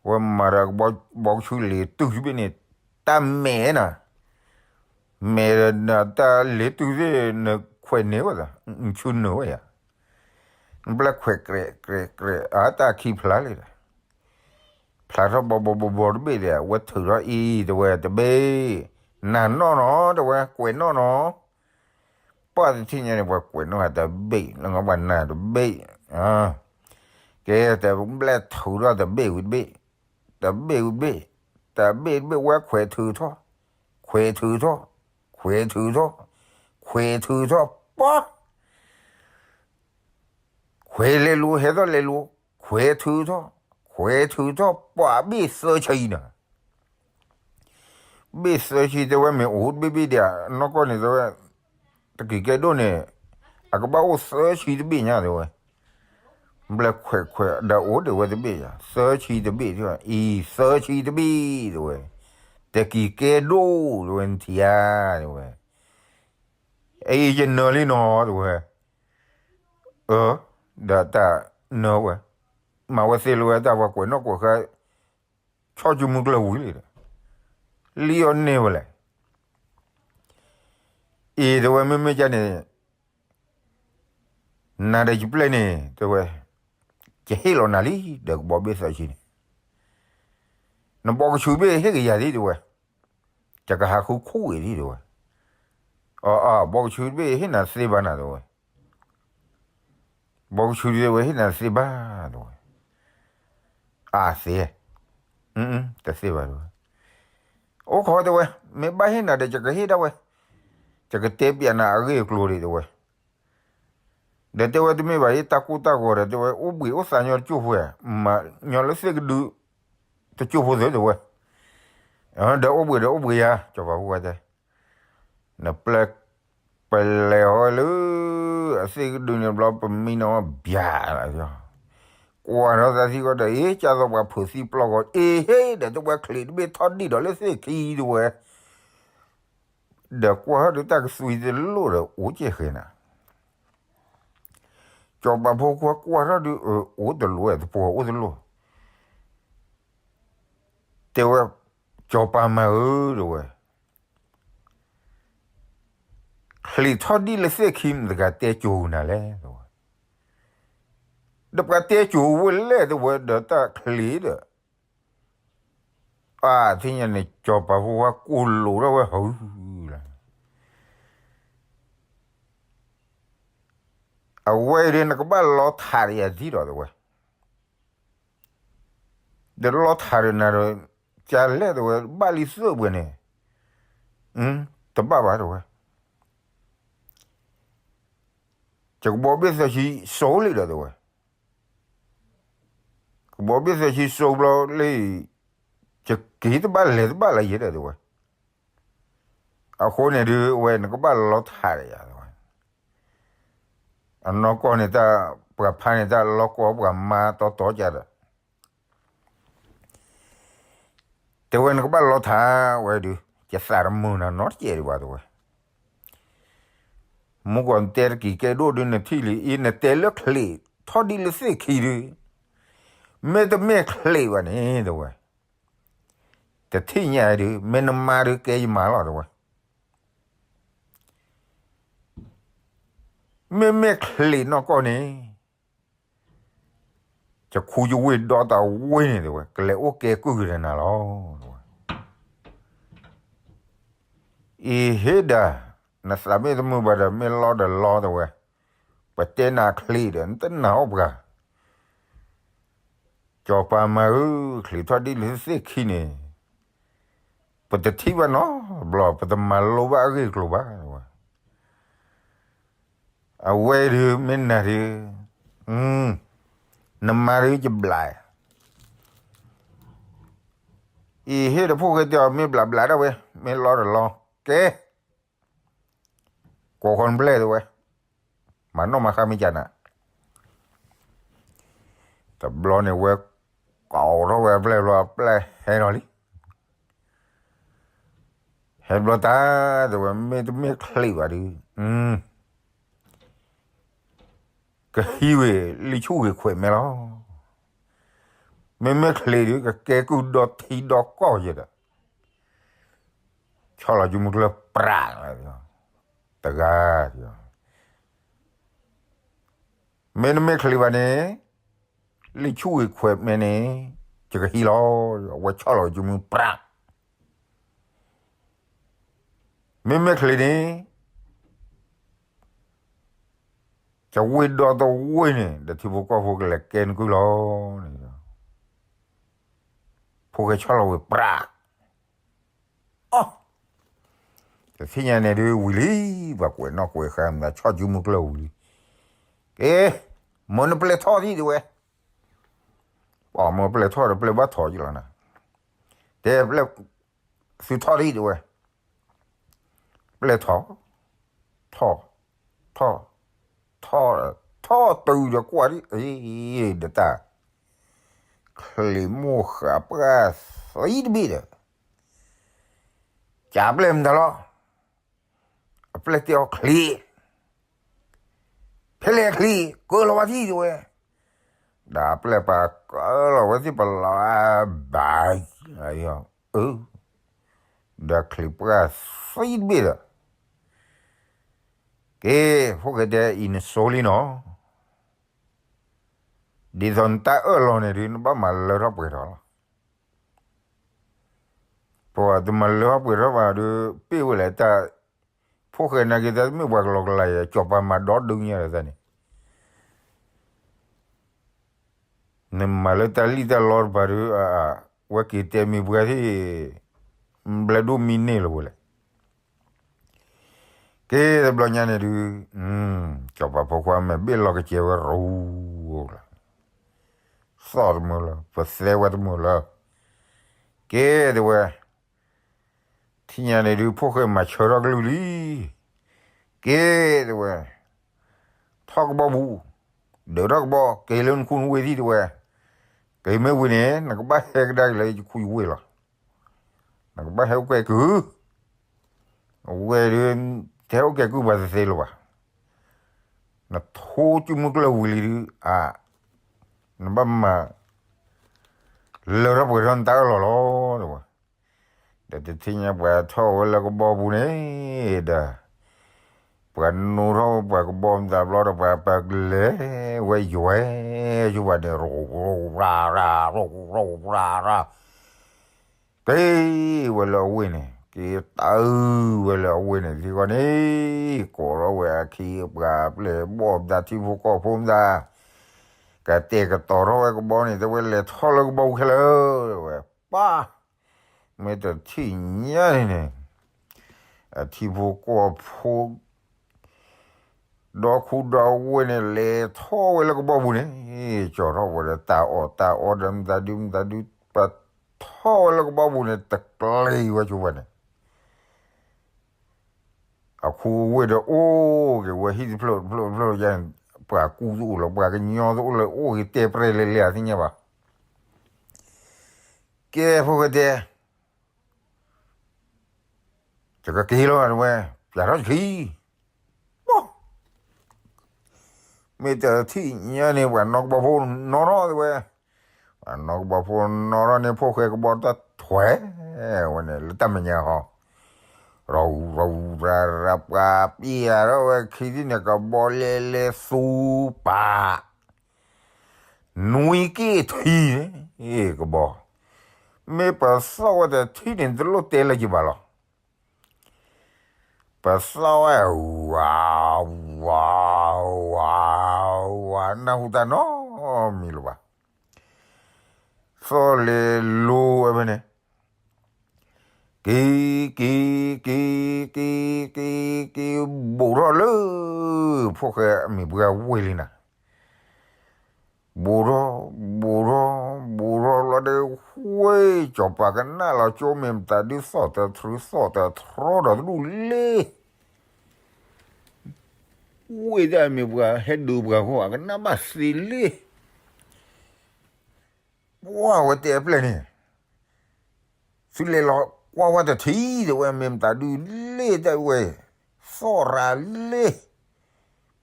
ဝဲမၤဒီးကဘီကဆူလံာ်တုၢ်တဘ့ၣ်န့ၣ် တၢ်မဲာ်နၤ, မဲာ်ဒီးတၢ်လံာ်တုၢ်သ့ၣ် နခွဲးန့ၢ်ဝဲသး နဆူနုာ်ဝဲယၤ, နပျဲၢ်ခွဲးကြဲးကြဲးကြဲး အတၢ်ခံဖျါလံဒီး ဖျါထီၣ်ဘီဘီဘီဘီတဘ့ၣ်ဒီး ဝဲထုးထီၣ်အံၤ တဲဝဲ တဘ့ၣ်, နၤနီၣ်နီၤ တဲဝဲ ကွဲးနီၣ်နီၤ. ပှၤတထံၣ်ညါန့ၣ် ပှၤကွဲးနီၣ်ဟးတဘ့ၣ် လၢနပှၤနၤတဘ့ၣ်, ကဲ တဘျဲၣ်ထုးထီၣ်တဘ့ၣ်ဝံၤတဘ့ၣ်, တဘ့ၣ်ဝံၤတဘ့ၣ်, တဘ့ၣ်တဘ့ၣ် ဝဲခွဲးထုးထီၣ်, ခွဲးထုးထီၣ်, ခွဲးထုးထီၣ်, ခွဲးထုးထီၣ် ပှၤ ခွဲးလဲၤလိၤ ဟဲထီၣ်လဲၤလိၤ, ခွဲးထုးထီၣ်, ခွဲးထုးထီၣ် ပှၤဘ့ၣ်သၢဆံနၤ. ဘ့ၣ်သၢဆံ တဲဝဲ မ့ၢ်အိၣ်တဘ့ၣ်ဘ့ၣ်ဒီး နီၢ်ကီၢ်န့ၣ် တဲဝဲ တကံၢ်ကဲဒိၣ်န့ၣ် အကဘၣ်အိၣ်သၢဆံတဘ့ၣ်ညါ တဲဝဲ. ဘျဲၣ်ခွဲးခွဲးဒီးအိၣ်ဒံးဝဲတဘ့ၣ်ယၤ သၢဆံတဘ့ၣ် တဲဝဲ အံၤ သၢဆံတဘ့ၣ် တဲဝဲ. တကံၢ်ကဲဒိၣ် တဲဝဲ နထံၣ်ဧါ တဲဝဲ. အံၤ ယနၢၤလံနီၤ တဲဝဲ. အၢ ဒီးတၢ်နၢၤဝဲ မၤဝဲသ့လၢဝဲတၢ်ပှၤကွဲးနီၣ်ကွဲးဃါ, ဆီၣ်စုမုၢ်ကျၢၢ်ဝံၤလံဒီး, လံအီၤန့ၢ်ဝဲလဲၣ်. အံၤတဲဝဲ မ့မ့ၢ်ကန့ၣ် နၤဒီးယပျဲၢ်န့ၣ် တဲဝဲ, ယဟ့ၣ်လီၤနၤလံ ဒီးကဘီဘ့ၣ်သၢဆံန့ၣ်, နဘီကဆူးတဘ့ၣ်ဟ့ၣ်ကယၤဒံးတဲဝဲ, ယကဟးဃုခိၣ်ဂ့ၤဒံးတဲဝဲ, အ အ ဘီကဆူးတဘ့ၣ်ဟ့ၣ်နၤသ့ဘၣ်နၤတဲဝဲ, ဘီကဆူးတဘ့ၣ်ဝဲဟ့ၣ်နၤသ့ဘၣ် တဲဝဲ, အသ့, တသ့ဘၣ်တဲဝဲ, အိၣ်ခိးတဲဝဲ, မ့ၢ်ဘၣ်ဟ့ၣ်နၤဒီး ယကဟ့ၣ်ဒၣ်ဝဲ, ယကတဲပျးနၤအဂ့ၢ်အကျိၤဒံးတဲဝဲ, ဒီးတဲဝဲတမ့ၢ်ဘၣ်အံၤ တၢ်ကိၢ်တၢ်ဂီၤဒီးတဲဝဲ အိၣ်ဘှံးအိၣ်သါညီတကၠိၢ်ဖိဧါ, မၤညီလၢသ့ၣ်ကဒုတကၠိၢ်ဖိသ့တဲဝဲ, ဒီးအိၣ်ဘှံးဒီးအိၣ်ဘှံးယၤ စီၤပၤဖိခွါတဲ, နပျဲၢ် ပလဲၤအီၤဝဲလၢ အသ့ၣ်ကဒုန့ၣ်ဘျီ ပမံနီၤဘၠးလီၤ, ကွၢ်ထီၣ်သးသံဃီဒီး အ့ ကၢ်သိးပှၤဖုးသံပျီၢ်ဂီၤ အ့ဟ့ၣ်ဒီးတဲဝဲ ချံးတဘ့ၣ်ထီၣ်ဒံၣ်ဒီးလၢသ့ၣ်ခံတဲဝဲ, ဒီးကွၢ်ထီၣ်ဒုးတၢ်ကသွံတလိၣ်ဒီး အိၣ်ကဲဃဲနၤ, စီၤပၤဖိခွါကွၢ်ထီၣ်ဒုး အိၣ်တလိၣ်ဝဲ တပှီၤအိၣ်တလိၣ်, တဲဝဲ, စီၤပၤမၤဧၢ တဲဝဲ, ချံးထီၣ်ဒံၣ်လၢသ့ၣ်ခံမတၤတဂၤတဲစိၤနၤလဲၣ် တဲဝဲ, ဒီးပှၤတဲစိၤဝဲလဲၣ်တဲဝဲ ဒီးတၢ်ချံးဒီး, အါ သ့ၣ်ညါန့ၣ် စီၤပၤဖိခွါကိၢ်လိာ်ထီၣ်ဝဲဟူလီၤ, အဝဲအံၤဒီးနကဘၣ်လီၤထးဒီးယၤဒံးဒီးတဲဝဲ ဒီးလီၤထးဒီးနၤဒီး ကလဲၣ်တဲဝဲ ဘၣ်လံသၢပှဲၤန့ၣ်, တဘၣ်ဘၣ်တဲဝဲ, ယကဘီဘ့ၣ်သၢဆံစိၤလံဒီးတဲဝဲ, ကဘီဘ့ၣ်သၢဆံစိၤဘျီလံ, ယက့ၤတဘၣ်လဲၤတဘၣ်လၢယဲဒီးတဲဝဲ, အဃိန့ၣ်ဒုးဝဲ နကဘၣ်လီၤထးဒီးယၤတဲဝဲ, အနီၢ်ကီၢ်န့ၣ်တၢ် ပှၤဖးန့ၣ်တၢ်လီၢ်ကီၢ်ပှၤမါတီတီကဒီး တဲဝဲနကဘၣ်လီၤထးဝဲဒုး ယသးတမုာ်နၤနီတစဲးဒံးဘၣ်တဲဝဲ, မူကီၢ်နတဲတက့ၢ်ကဲဒိၣ်ဒုးနထံၣ်လံ အံၤနတဲလၢချံးထီၣ်ဒံးလၢသ့ၣ်ခံဒုး, မ့တမ့ၢ်ချံးဘၣ်န့ၣ်တဲဝဲ, တထံၣ်ညါဒုး မ့ၢ်နမါဒုးကဲယမါလီၤတဲဝဲ, မ့မ့ၢ်ချံးနီၢ်ကီၢ်န့ၣ် ယခူယဝ့ၢ်ဒီတၢ်ဝ့ၢ်န့ၣ်တဲဝဲ ကလဲၤအိၣ်ကဲကုၢ်ကဒီးနၤလီၤ, အံၤဟ့ၣ်ဒၣ် နသးမ့ၢ်တမုာ်ဘၣ်ဒီး မ့ၢ်လီၤဒီးလီၤတဲဝဲ, ပတဲနၤချံးဒီး နတနာ်အီၣ်ပှၤ, စီၤပၤမၤဧၢ ချံးထီၣ်ဒံးလၢသ့ၣ်ခံန့ၣ်, ပတထံၣ်ဘၣ်နီတဘျီ ပတမၤလိဘၣ်အဂ့ၢ်အကျိၤဘၣ်ဝဲ, အဝဲဒုးမ့ၢ်နၤဒုး, နမါဒုးယဘျး, အံၤဟ့ၣ်ဒီးဖိၣ်ဃဲတဲအီၤ မ့ၢ်ဘျးဘျးဒၣ်ဝဲ မ့ၢ်လီၤဒီးလီၤ, ကဲ ကိးဃီနပျဲၢ်တဲဝဲ, မၤနီၣ်မၤဃါမ့ၢ်ကနၤ, တဘျီန့ၣ်ဝဲ ကိးထီၣ်ဝဲအပျဲၢ်ဘျီ အပျဲၢ်ဟဲလီၤလံ, ဟဲဘျီတၢ်တဲဝဲ မ့တမ့ၢ်ချံးဘၣ်ဒုး, ကဟံးဝဲလံာ်ဆူၣ်ဂ့ၤခွဲးမဲလီၤ, မ့မ့ၢ်ချံးဒုး ကကဲကုၢ်ဒီထံဒီကီၢ်ယဲဒီး ဆီၣ်လီၤစုမုၢ်ကျၢၢ်ပြးလီၤ, တဂၤ, မ့တမ့ၢ်ချံးဘၣ်န့ၣ်, လံာ်ဆူၣ်ဂ့ၤခွဲးမဲန့ၣ်, ယကဟံးလီၤ, အဝဲဆီၣ်လီၤစုမုၢ်ပြး, မ့မ့ၢ်ချံးန့ၣ် ယဝ့ၢ်ဒီတဝ့ၢ်န့ၣ် ဒီးထံဖိကီၢ်ဖိကလဲၤကဲနကုၢ်လီၤန့ၣ်, ဖိၣ်ဃဲဆီၣ်လီၤဝဲပြး, အီ, တသ့ၣ်ညါန့ၣ်ဒုးဝံၤလံ, ပှၤကွဲးနီၣ်ကွဲးဃါမး ဆီၣ်စုမုၢ်ကျၢၢ်ဝံၤလံ, ကဲ, မ့ၢ်နပျဲၢ်ထီၣ်ဒံးတဲဝဲ, ပှၤမ့ၢ်ပျဲၢ်ထီၣ်ဒီးပျဲၢ်ဘၣ်ထီၣ်ကလီၤနၤ, တဲပျဲၢ် သုထီၣ်ဒံးတဲဝဲ, ပျဲၢ်ထီၣ်, ထီၣ်, ထီၣ်, ထီၣ်, ထီၣ်တုၤဒီးကွၢ်ဒ်အံၤ, ဒီးတၢ်, ချံးမိၢ်ဃာ်ပှၢ်သံတဘ့ၣ်ဒီး, ကပျဲၢ်မတၤလီၤ, အပျဲၢ်တဲအီၤချံး, ဖဲလဲၣ်ချံး ကၢလီၤဝဲထံၣ်တဲဝဲ, ဒီးအပျဲၢ်ပာ်ကၢလီၤဝဲသ့ၣ်ပလီၤအဘၣ်, အၢ, ဒီးချံးပှၢ်သံတဘ့ၣ်ဒီး, က့ၤ, ဖိၣ်ဃဲတဲအံၤနစိလံနီၤ, ဒ်သိးနတၢ်အၢၣ်လီၤန့ၣ်ဒုး နဘၣ်မၤလၢထီၣ်ပှဲၤထီၣ်လီၤ. ပှၤတမၤလၢထီၣ်ပှဲၤထီၣ်ဘၣ်ဒီး ပ့ၢ်ဝဲလဲၣ်တၢ်, ဖိၣ်ဃဲနာ်က့ၤတၢ်တမ့ၢ်ပှၤကလီကလီယဲၢ် ကၠီၤပၤမၤဒီဒုညါလၢတၢ်န့ၣ် နမၤလၢတၢ်လံၣ်တၢ်လီတပၤဒီး, ဝဲက့ၤတဲမံၤပှၤသ့ၣ်, ဘျဲၣ်ဒိၣ်မံန့ၢ်လၢၤဝဲလဲၣ်. က့ၤတဘျီညါန့ၣ်ဒုး, ကၠီၤပၤဖိခွါမဲာ်ဘ့ၣ်လီၤကစဲၤဝဲရူၤလီၤ, သီၣ်တမုာ်လၢၤ ပသဲဝဲတမုာ်လၢၤ, က့ၤတဲဝဲ ထံၣ်ညါန့ၣ်ဒုး ဖိၣ်ဃဲမၤဆၢထီၣ်ကလုၢ်လံ, က့ၤတဲဝဲ, ထီၣ်ကဘီပူၤ, ဒုးထီၣ်ကဘီ က့ၤလၢနခူနဝ့ၢ်သံတဲဝဲ, က့ၤမ့ၢ်ဝံၤန့ၣ် နကဘၣ်ဟဲကဒါက့ၤလၢယခူယဝ့ၢ်လီၤ. နကဘၣ်ဟဲအိၣ်ကဲကုၢ်, အဝဲဒုး, တဟဲအိၣ်ကဲကုၢ်ပှၤတသ့လၢၤဘၣ်. နထိကၠူမုၢ်ကျၢၢ်ဝံၤလံဒုး, အ, နဘၣ်မၤ လၢထီၣ်ပှဲၤထီၣ်နတၢ်အၢၣ်လီၤလီၤတဲဝဲ. ဒီးတထံၣ်ညါပှၤထီၣ်ဝဲလၢကဘီပူၤန့ၣ်, ဒီး, ပှၤနူထီၣ်ဝဲပှၤကဘီမသးဘျီဒီး ပှၤပလဲၤဝဲယွဲ, ဆူဘၣ်န့ၣ် ရူၤရူၤရၤရၤ ရူၤရူၤရၤရၤ, က့ၤဝဲလၢအဝ့ၢ်န့ၣ် က့ၤတၢ်အုဝဲလၢအဝ့ၢ်န့ၣ် ထံဃီန့ၣ်, ကိးထီၣ်ဝဲအခံ ပှၤပျဲၢ်ဘီၣ်မသး ထံဖိကီၢ်ဖိမသး, ကတဲာ်ကတီၤထီၣ်ဝဲကဘီန့ၣ် တဲဝဲလဲၤထီၣ်လၢကဘီပူၤခဲလၢာ်, ဝဲ, ပၢ်, မ့ၢ်တထံၣ်ညါန့ၣ်န့ၣ်, အထံဖိကီၢ်ဖိ ဒီခူဒီဝ့ၢ်န့ၣ် လဲၤထီၣ်ဝဲလၢကဘီပူၤန့ၣ်, ကၠီၤထီၣ်ဝဲဒီးတၢ်အီၣ်တၢ်အီဒီးမသးဒုမသးဒု, ပှၤထီၣ်ဝဲလၢကဘီပူၤန့ၣ် တကျ့ၤဝဲဆိဝဲန့ၣ်, အခူအဝ့ၢ်ဒီးအိၣ်က့ၤဝဲဟံၣ်တဖျၢၣ်တဖျၢၣ်တဖျၢၣ်ယါန့ၣ်, ပှၤကူတအိၣ်လၢၤ ပှၤကညီတအိၣ်လၢၤ အိၣ်က့ၤတဲပြဲၢ်လဲၤလဲၤအသ့ၣ်ညါဘၣ်. ကဲဖိၣ်ဃဲတဲ ယကက့ၤလီၤတဲဝဲ, ပျးထီၣ်တခံ, ပှၤ, မ့ၢ်တထံၣ်ညါန့ၣ် ပှၤနီၣ်ကဘီဖိနီၣ်ထီၣ်တဲဝဲ, ပှၤနီၣ်ကဘီဖိနီၣ်ထီၣ်န့ၣ် ဖိၣ်ဃဲကဘီတၢ်ထွဲဝဲန့ၣ် လၢတၢ်မဲာ်ညါဟီ, ရူၤရူၤရၤရၤ ပှၤပျဲၢ်ထီၣ်ဝဲခံထံၣ်န့ၣ် ကဘီလဲၤလဲၤသူပာ် နွံက့ၢ်ထံန့ၣ်, ကဘီ, မ့ၢ်ပသီၣ်ဝဲတထံၣ်န့ၣ် တလိၣ်တဲလၢၤက့ၤဘၣ်လီၤ. ပသီၣ်ဝဲ, ဝါ, ဝါ, ဝါ, ဝါ, နၢ်ဟူတၢ်နီတမံၤလၢၤဘၣ်. သီၣ်လဲၤလိၤဝဲဖဲန့ၣ် က့ၤ, က့ၤ, က့ၤ, က့ၤ, က့ၤ, က့ၤ, ဘူးထီၣ်လၢ ဖိၣ်ဃဲအမံၤပှၢ်ဝ့ၢ်လံနၤ, ဘူးထီၣ်, ဘူးထီၣ်, ဘူးထီၣ်လီၤဒီး ဝ့ၢ်ကၠီၤပၤကနၣ်လီၤကၠိမ့ၢ်မတၤဒုးသီၣ်တထြူသီၣ်တထြီဒီးတဒူၣ်လ့ ဝ့ၢ်တၢ်မ့ၢ်ပှၤဟဲဒုးပှၤဃိ အကနၣ်ဘၣ်သ့လ့ ပှၢ်ဝဲတဲအပျဲၢ်န့ၣ်, သုလဲၤလီၤကွၢ်ဝဲတထံၣ်တဲဝဲ မ့ၢ်မတၤဒုးလ့တဲဝဲ, သီၣ်ရၤလ့,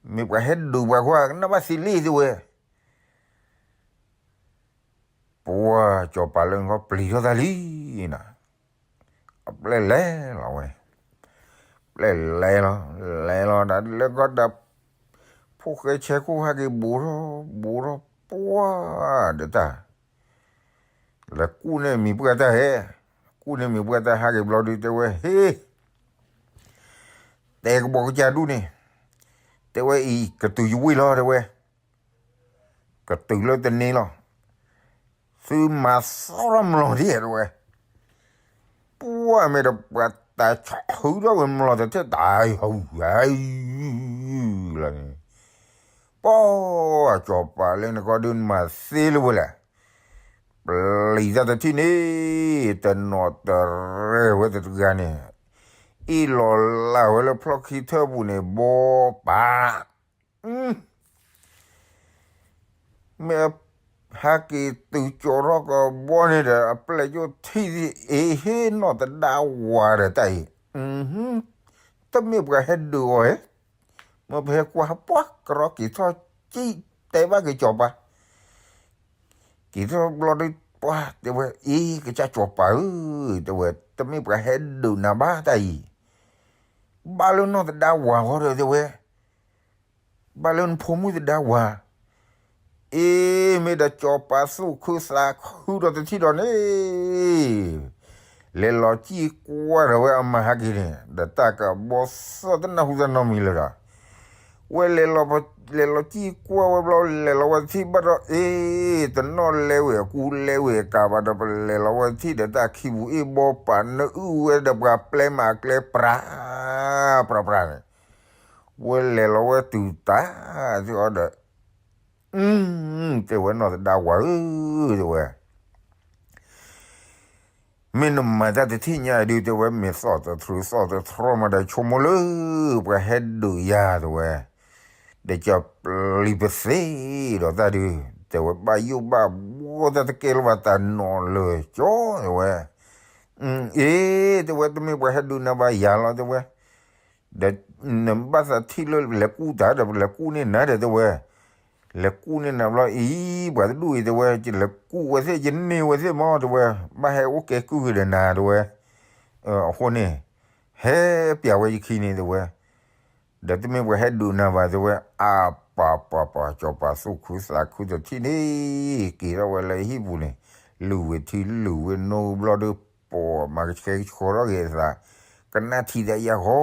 မ့ၢ်ပှၤဟဲဒုးပှၤကွၢ် ကနၣ်ဘၣ်သ့လ့တဲဝဲ, ပှၢ်ကၠီၤပၤလၢနခီပျံၤထီၣ်တၢ်လံနၤ, အပျဲၢ်လဲၤလီၤဝဲ, ပျဲၢ်လဲၤလီၤ, လဲၤလီၤဒီးလၢကီၢ်ဒီး ဖိၣ်ဃဲဆဲးခိၣ်ဟဲက့ၤဘူးထီၣ်, ဘူးထီၣ် ပှၢ်ဒီးတၢ် လဲၤကူၣ်န့ၢ်မံၤပှၢ်တၢ်ဟဲ, ကူၣ်န့ၢ်မံၤပှၢ်တၢ်ဟဲက့ၤဘျီဒုးတဲဝဲ ဟ့ၣ်, တဲကဘီကစၢ်ဒူၣ်န့ၣ်, တဲဝဲအံၤ ကတုၤယဝံၣ်လီၤတဲဝဲ, ကတုၤလၢတန့ၢ်လီၤ, သုမၤသီၣ်ထီၣ်မျိာ်ဒ်တဲဝဲ, ပှၢ်မ့ၢ်ဒီးပှၤတၢ်ဆူထီၣ်ဝဲမျိာ်တထံၣ်တၢ်ဟူၤ လီၤန့ၣ်, ပှၢ်ကၠီၤပၤလၢနခီဒုးမၤသ့လၢၤဝဲလဲၣ်, ပျံၤတၢ်တထံၣ်န့ၣ်, တနီၤတရဲၣ်ဝဲတဂၤန့ၣ်, အ့ၣ်လီၤလၢ်ဝဲလၢဖျီၣ်ခံထၢၣ်ပူၤန့ၣ် ဘီပာ် မ့ၢ်ဟဲက့ၤတုၤကၠီၤထီၣ်ကဘီန့ၣ်ဒီး အပျဲၢ်ကၠိထံၣ်သ့ၣ် အ့ၣ်ဟ့ၣ်နီၢ်တဒါဝၤဒီးတၢ်အံၤ, တမ့ၢ်ပှၤဟဲဒုးအီၤဧါ, မ့ၢ်ပဟဲကွၢ်ပှၢ်ကရီက့ၤထီၣ်ကံၣ်တဲဘၣ်က့ၤကၠီၤပၤ, က့ၤထီၣ်ဘျီဒီး ပှၤတဲဝဲ အ့ ကစၢ်စီၤပၤဧၢ, တဲဝဲ တမ့ၢ်ပှၤဟဲဒုးနၤဘၣ်တၢ်အံၤ, ဘၣ်လၢနီၢ်သဒါဝၤဃီဒီး တဲဝဲ, ဘၣ်လၢနဖိမုၣ်သဒါဝၤ, အ့ မ့ၢ်ဒီးစီၤပၤသူၣ်ခုသးခုဒီးတထံၣ်ဒီးန့ၣ် လဲၤလီၤစံၢ်ကွၢ်ဒီးဝဲအမါဟဲက့ၤန့ၣ် ဒီးတၢ်ကဘီသီၣ်တနၢ်ဟူတၢ်နီတမံၤလၢၤဒီး ဝဲလဲၤလီၤ လဲၤလီၤစံၢ်ကွၢ်ဝဲဘျီ လဲၤလီၤဝဲတထံၣ်ဘၣ်ဒီး အ့ တနီၣ်လဲၤဝဲအကူလဲၤဝဲအကၤဘၣ်ဒီး ပလဲၤလီၤဝဲတထံၣ်ဒီးတၢ်ခံပူၤအ့ၣ်ဘီပာ်နအုၣ်ဝဲဒီးပှၤပျဲမၤကျဲပြၤ ပြၤပြၤန့ၣ် ဝဲလဲၤလီၤဝဲတုၤတၢ် သ့ၣ်အီၤဒီး တဲဝဲနီၢ်သဒါဝၤဧၢ, တဲဝဲ မ့ၢ်နမၤတၢ်တထံၣ်ညါဒုး တဲဝဲ မ့ၢ်သီၣ်တထြူးသီၣ်တထြီမးဒီး ဆိကမိၣ်လၢ ပှၤဟဲဒုးယၤ တဲဝဲ, ဒီးကပျံၤပသ့ဒီးတၢ်ဒုး တဲဝဲ ဘၣ်ယိၣ်ဘၣ်ဘှီတၢ်တကဲလၢၤဘၣ် တၢ်နီၤလၢာ်ကၠီ တဲဝဲ, အ့ တဲဝဲ တမ့ၢ်ပှၤဟဲဒုးနၤဘၣ်ယၤလီၤ တဲဝဲ ဒီးနဘၣ်သးထံၣ်လၢလဲၤကူၣ်တၢ်ဒီး ပလဲၤကူၣ်န့ၢ်နၤဒီး တဲဝဲ, လဲၤကူၣ်န့ၢ်နၤဘျီအံၤ ပှၤတဒူၣ်အံၤ တဲဝဲ ယလဲၤကူၣ်ဝဲသ့ၣ် ယန့ၢ်ဝဲသ့ၣ်မး တဲဝဲ, ဘၣ်ဟဲအိၣ်ကဲကုၢ်က့ၤဒီးနၤ တဲဝဲ, အဃိန့ၣ် ဟဲပျးဝဲယခံန့ၣ် တဲဝဲ, ဒီးတမ့ၢ်ပှၤဟဲဒုးနၤဘၣ် တဲဝဲ, အါပၤပၤပၤ စီၤပၤသူၣ်ခုသးခုတထံၣ်န့ၣ် က့ၤထီၣ်ဝဲလၢဟံၣ်ပူၤန့ၣ် လုၢ်ဝဲထံလုၢ်ဝဲနိဘျီဒီး ပိာ်မၤကဆှဲကဆှီထီၣ်က့ၤအသး, ကနၣ်ထံသးယၢ်ဃီ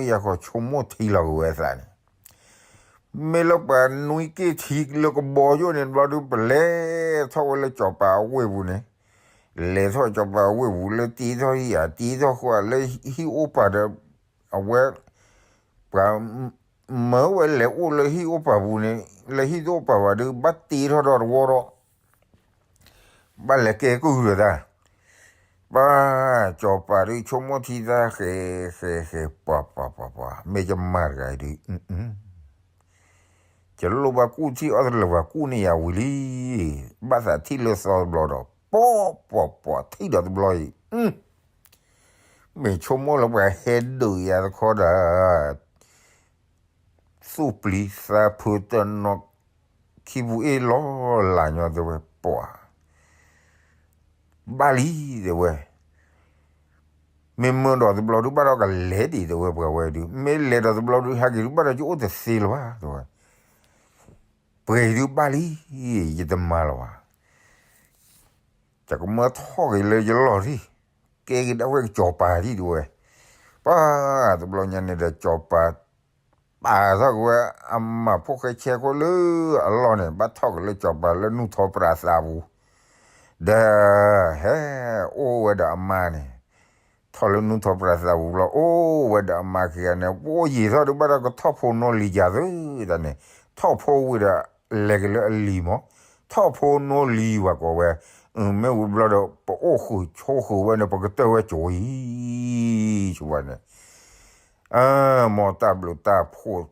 ယၢ်ဃီ ဆိကမိၣ်ထံလီၤက့ၤဝဲအသးန့ၣ်, မ့ၢ်လၢပှၤနွံက့ၢ်ထံလၢကဘီယိၣ်န့ၣ်ဘျီဒီး ပလဲၤထီၣ်ဝဲလၢစီၤပၤအဝ့ၢ်ပူၤန့ၣ်, လဲၤထီၣ်စီၤပၤအဝ့ၢ်ပူၤလၢတ့ထီၣ်ဟံၣ်ဧါ တ့ထီၣ်ဃီဧါ လၢဟံၣ်အိၣ်ပၤဒီး အဝဲ ပှၤ မၢဝဲလဲၤအိၣ်လၢဟံၣ်အိၣ်ပၤပူၤန့ၣ် လၢဟံၣ်တအိၣ်ပၤဘၣ်ဒီး ဘၣ်တ့ထီၣ်ဒီးတဝီဒီး ဘၣ်လဲၤကဲကုၢ်ဒီးတၢ်, ပၢ် စီၤပၤဒုးဆိကမိၣ်ထံတၢ်ဃဲၤဃဲၤဃဲၤ ပှၤပှၤပှၤပှၤ မ့ၢ်ယမါတဂၤအံၤဒုး ယလိၣ်ဘၣ်ကူၣ်ထံၣ်အီၣ်တလၢာ် ပှၤကူၣ်န့ၢ်ယၤဝံၤလံ, ဘၣ်သးထံၣ်လၢသီတဘျီဒီး ပှၤပှၤပှၤထံၣ်ဒီးတဘျီအံၤ မ့ၢ်ဆိကမိၣ်လၢပှၤဟဲဒုးယၤတခီဒီး သူၣ်ပျံၤသးဖုးတနီၤ ခံပူၤအ့ၣ်လီၤလၢ်ညီ တဲဝဲ ပှၤ ဘၣ်လံ တဲဝဲ, မ့ၢ်မၢဒီးတဘျီဒုး ဘၣ်ဒီးကလဲၤဒံး တဲဝဲ ပှၤဝဲဒုး မ့ၢ်လဲၤဒီးတဘျီဒုး ဟဲက့ၤဒုး ဘၣ်ဒီးယအိၣ်တသ့လၢၤဘၣ် တဲဝဲ, ပှဲၤဒုးဘၣ်လံ ယတမၤလၢၤဘၣ်, ယကမၢထီၣ်က့ၤလၢယလီၢ်ထံၣ် ကဲက့ၤဒၣ်ဝဲကစီၤပၤဒံး တဲဝဲ, ပှၤ တဘျီညါန့ၣ်ဒီး စီၤပၤ ပာ်ထီၣ်က့ၤဝဲ အမၤဖိၣ်ဃဲဆဲးခိၣ်လၢအလီၢ်န့ၣ် ဘၣ်ထီၣ်က့ၤလၢစီၤပၤလၢနူၢ်ထီပြးသးပူၤ, ဒီး ဟဲ အိၣ်ဝဲဒီးအမါန့ၣ်, ထီၣ်လၢနူၢ်ထီပြးသးပူၤဘျီ အိၣ်ဝဲဒီးအမါခံဂၤန့ၣ် ပအိၣ်ယံာ်ထီၣ်ဒုး ဘၣ်ဒီးကထီၣ်ဖိနီၢ်လံၤယၤသုတၢ်န့ၣ်, ထီၣ်ဖိဝံၤဒီး လဲၤက့ၤလၢအလံၤမး, ထီၣ်ဖိနီၢ်လံၤဝဲကိးဝဲ, မ့ၢ်ဝံၤဘျီဒီး ပအိၣ်ဃုာ်ဆိးဃုာ်ဝဲန့ၣ် ပကတၢၢ်ဝဲကၠိၤအံၤ ဆိဝဲန့ၣ် မ်တၢ်ဘျုးတၢ်ဖှိၣ်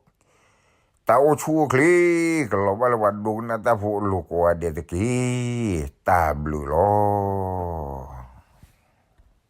တၢ်အိၣ်ဆူၣ်အိၣ်ချ့ ကလီၤဘၣ်လၢပှၤဒိကနၣ်တၢ်ဖိအလိၤကိးဂၤဒဲးတက့ၢ်. တၢ်ဘျုးလီၤ.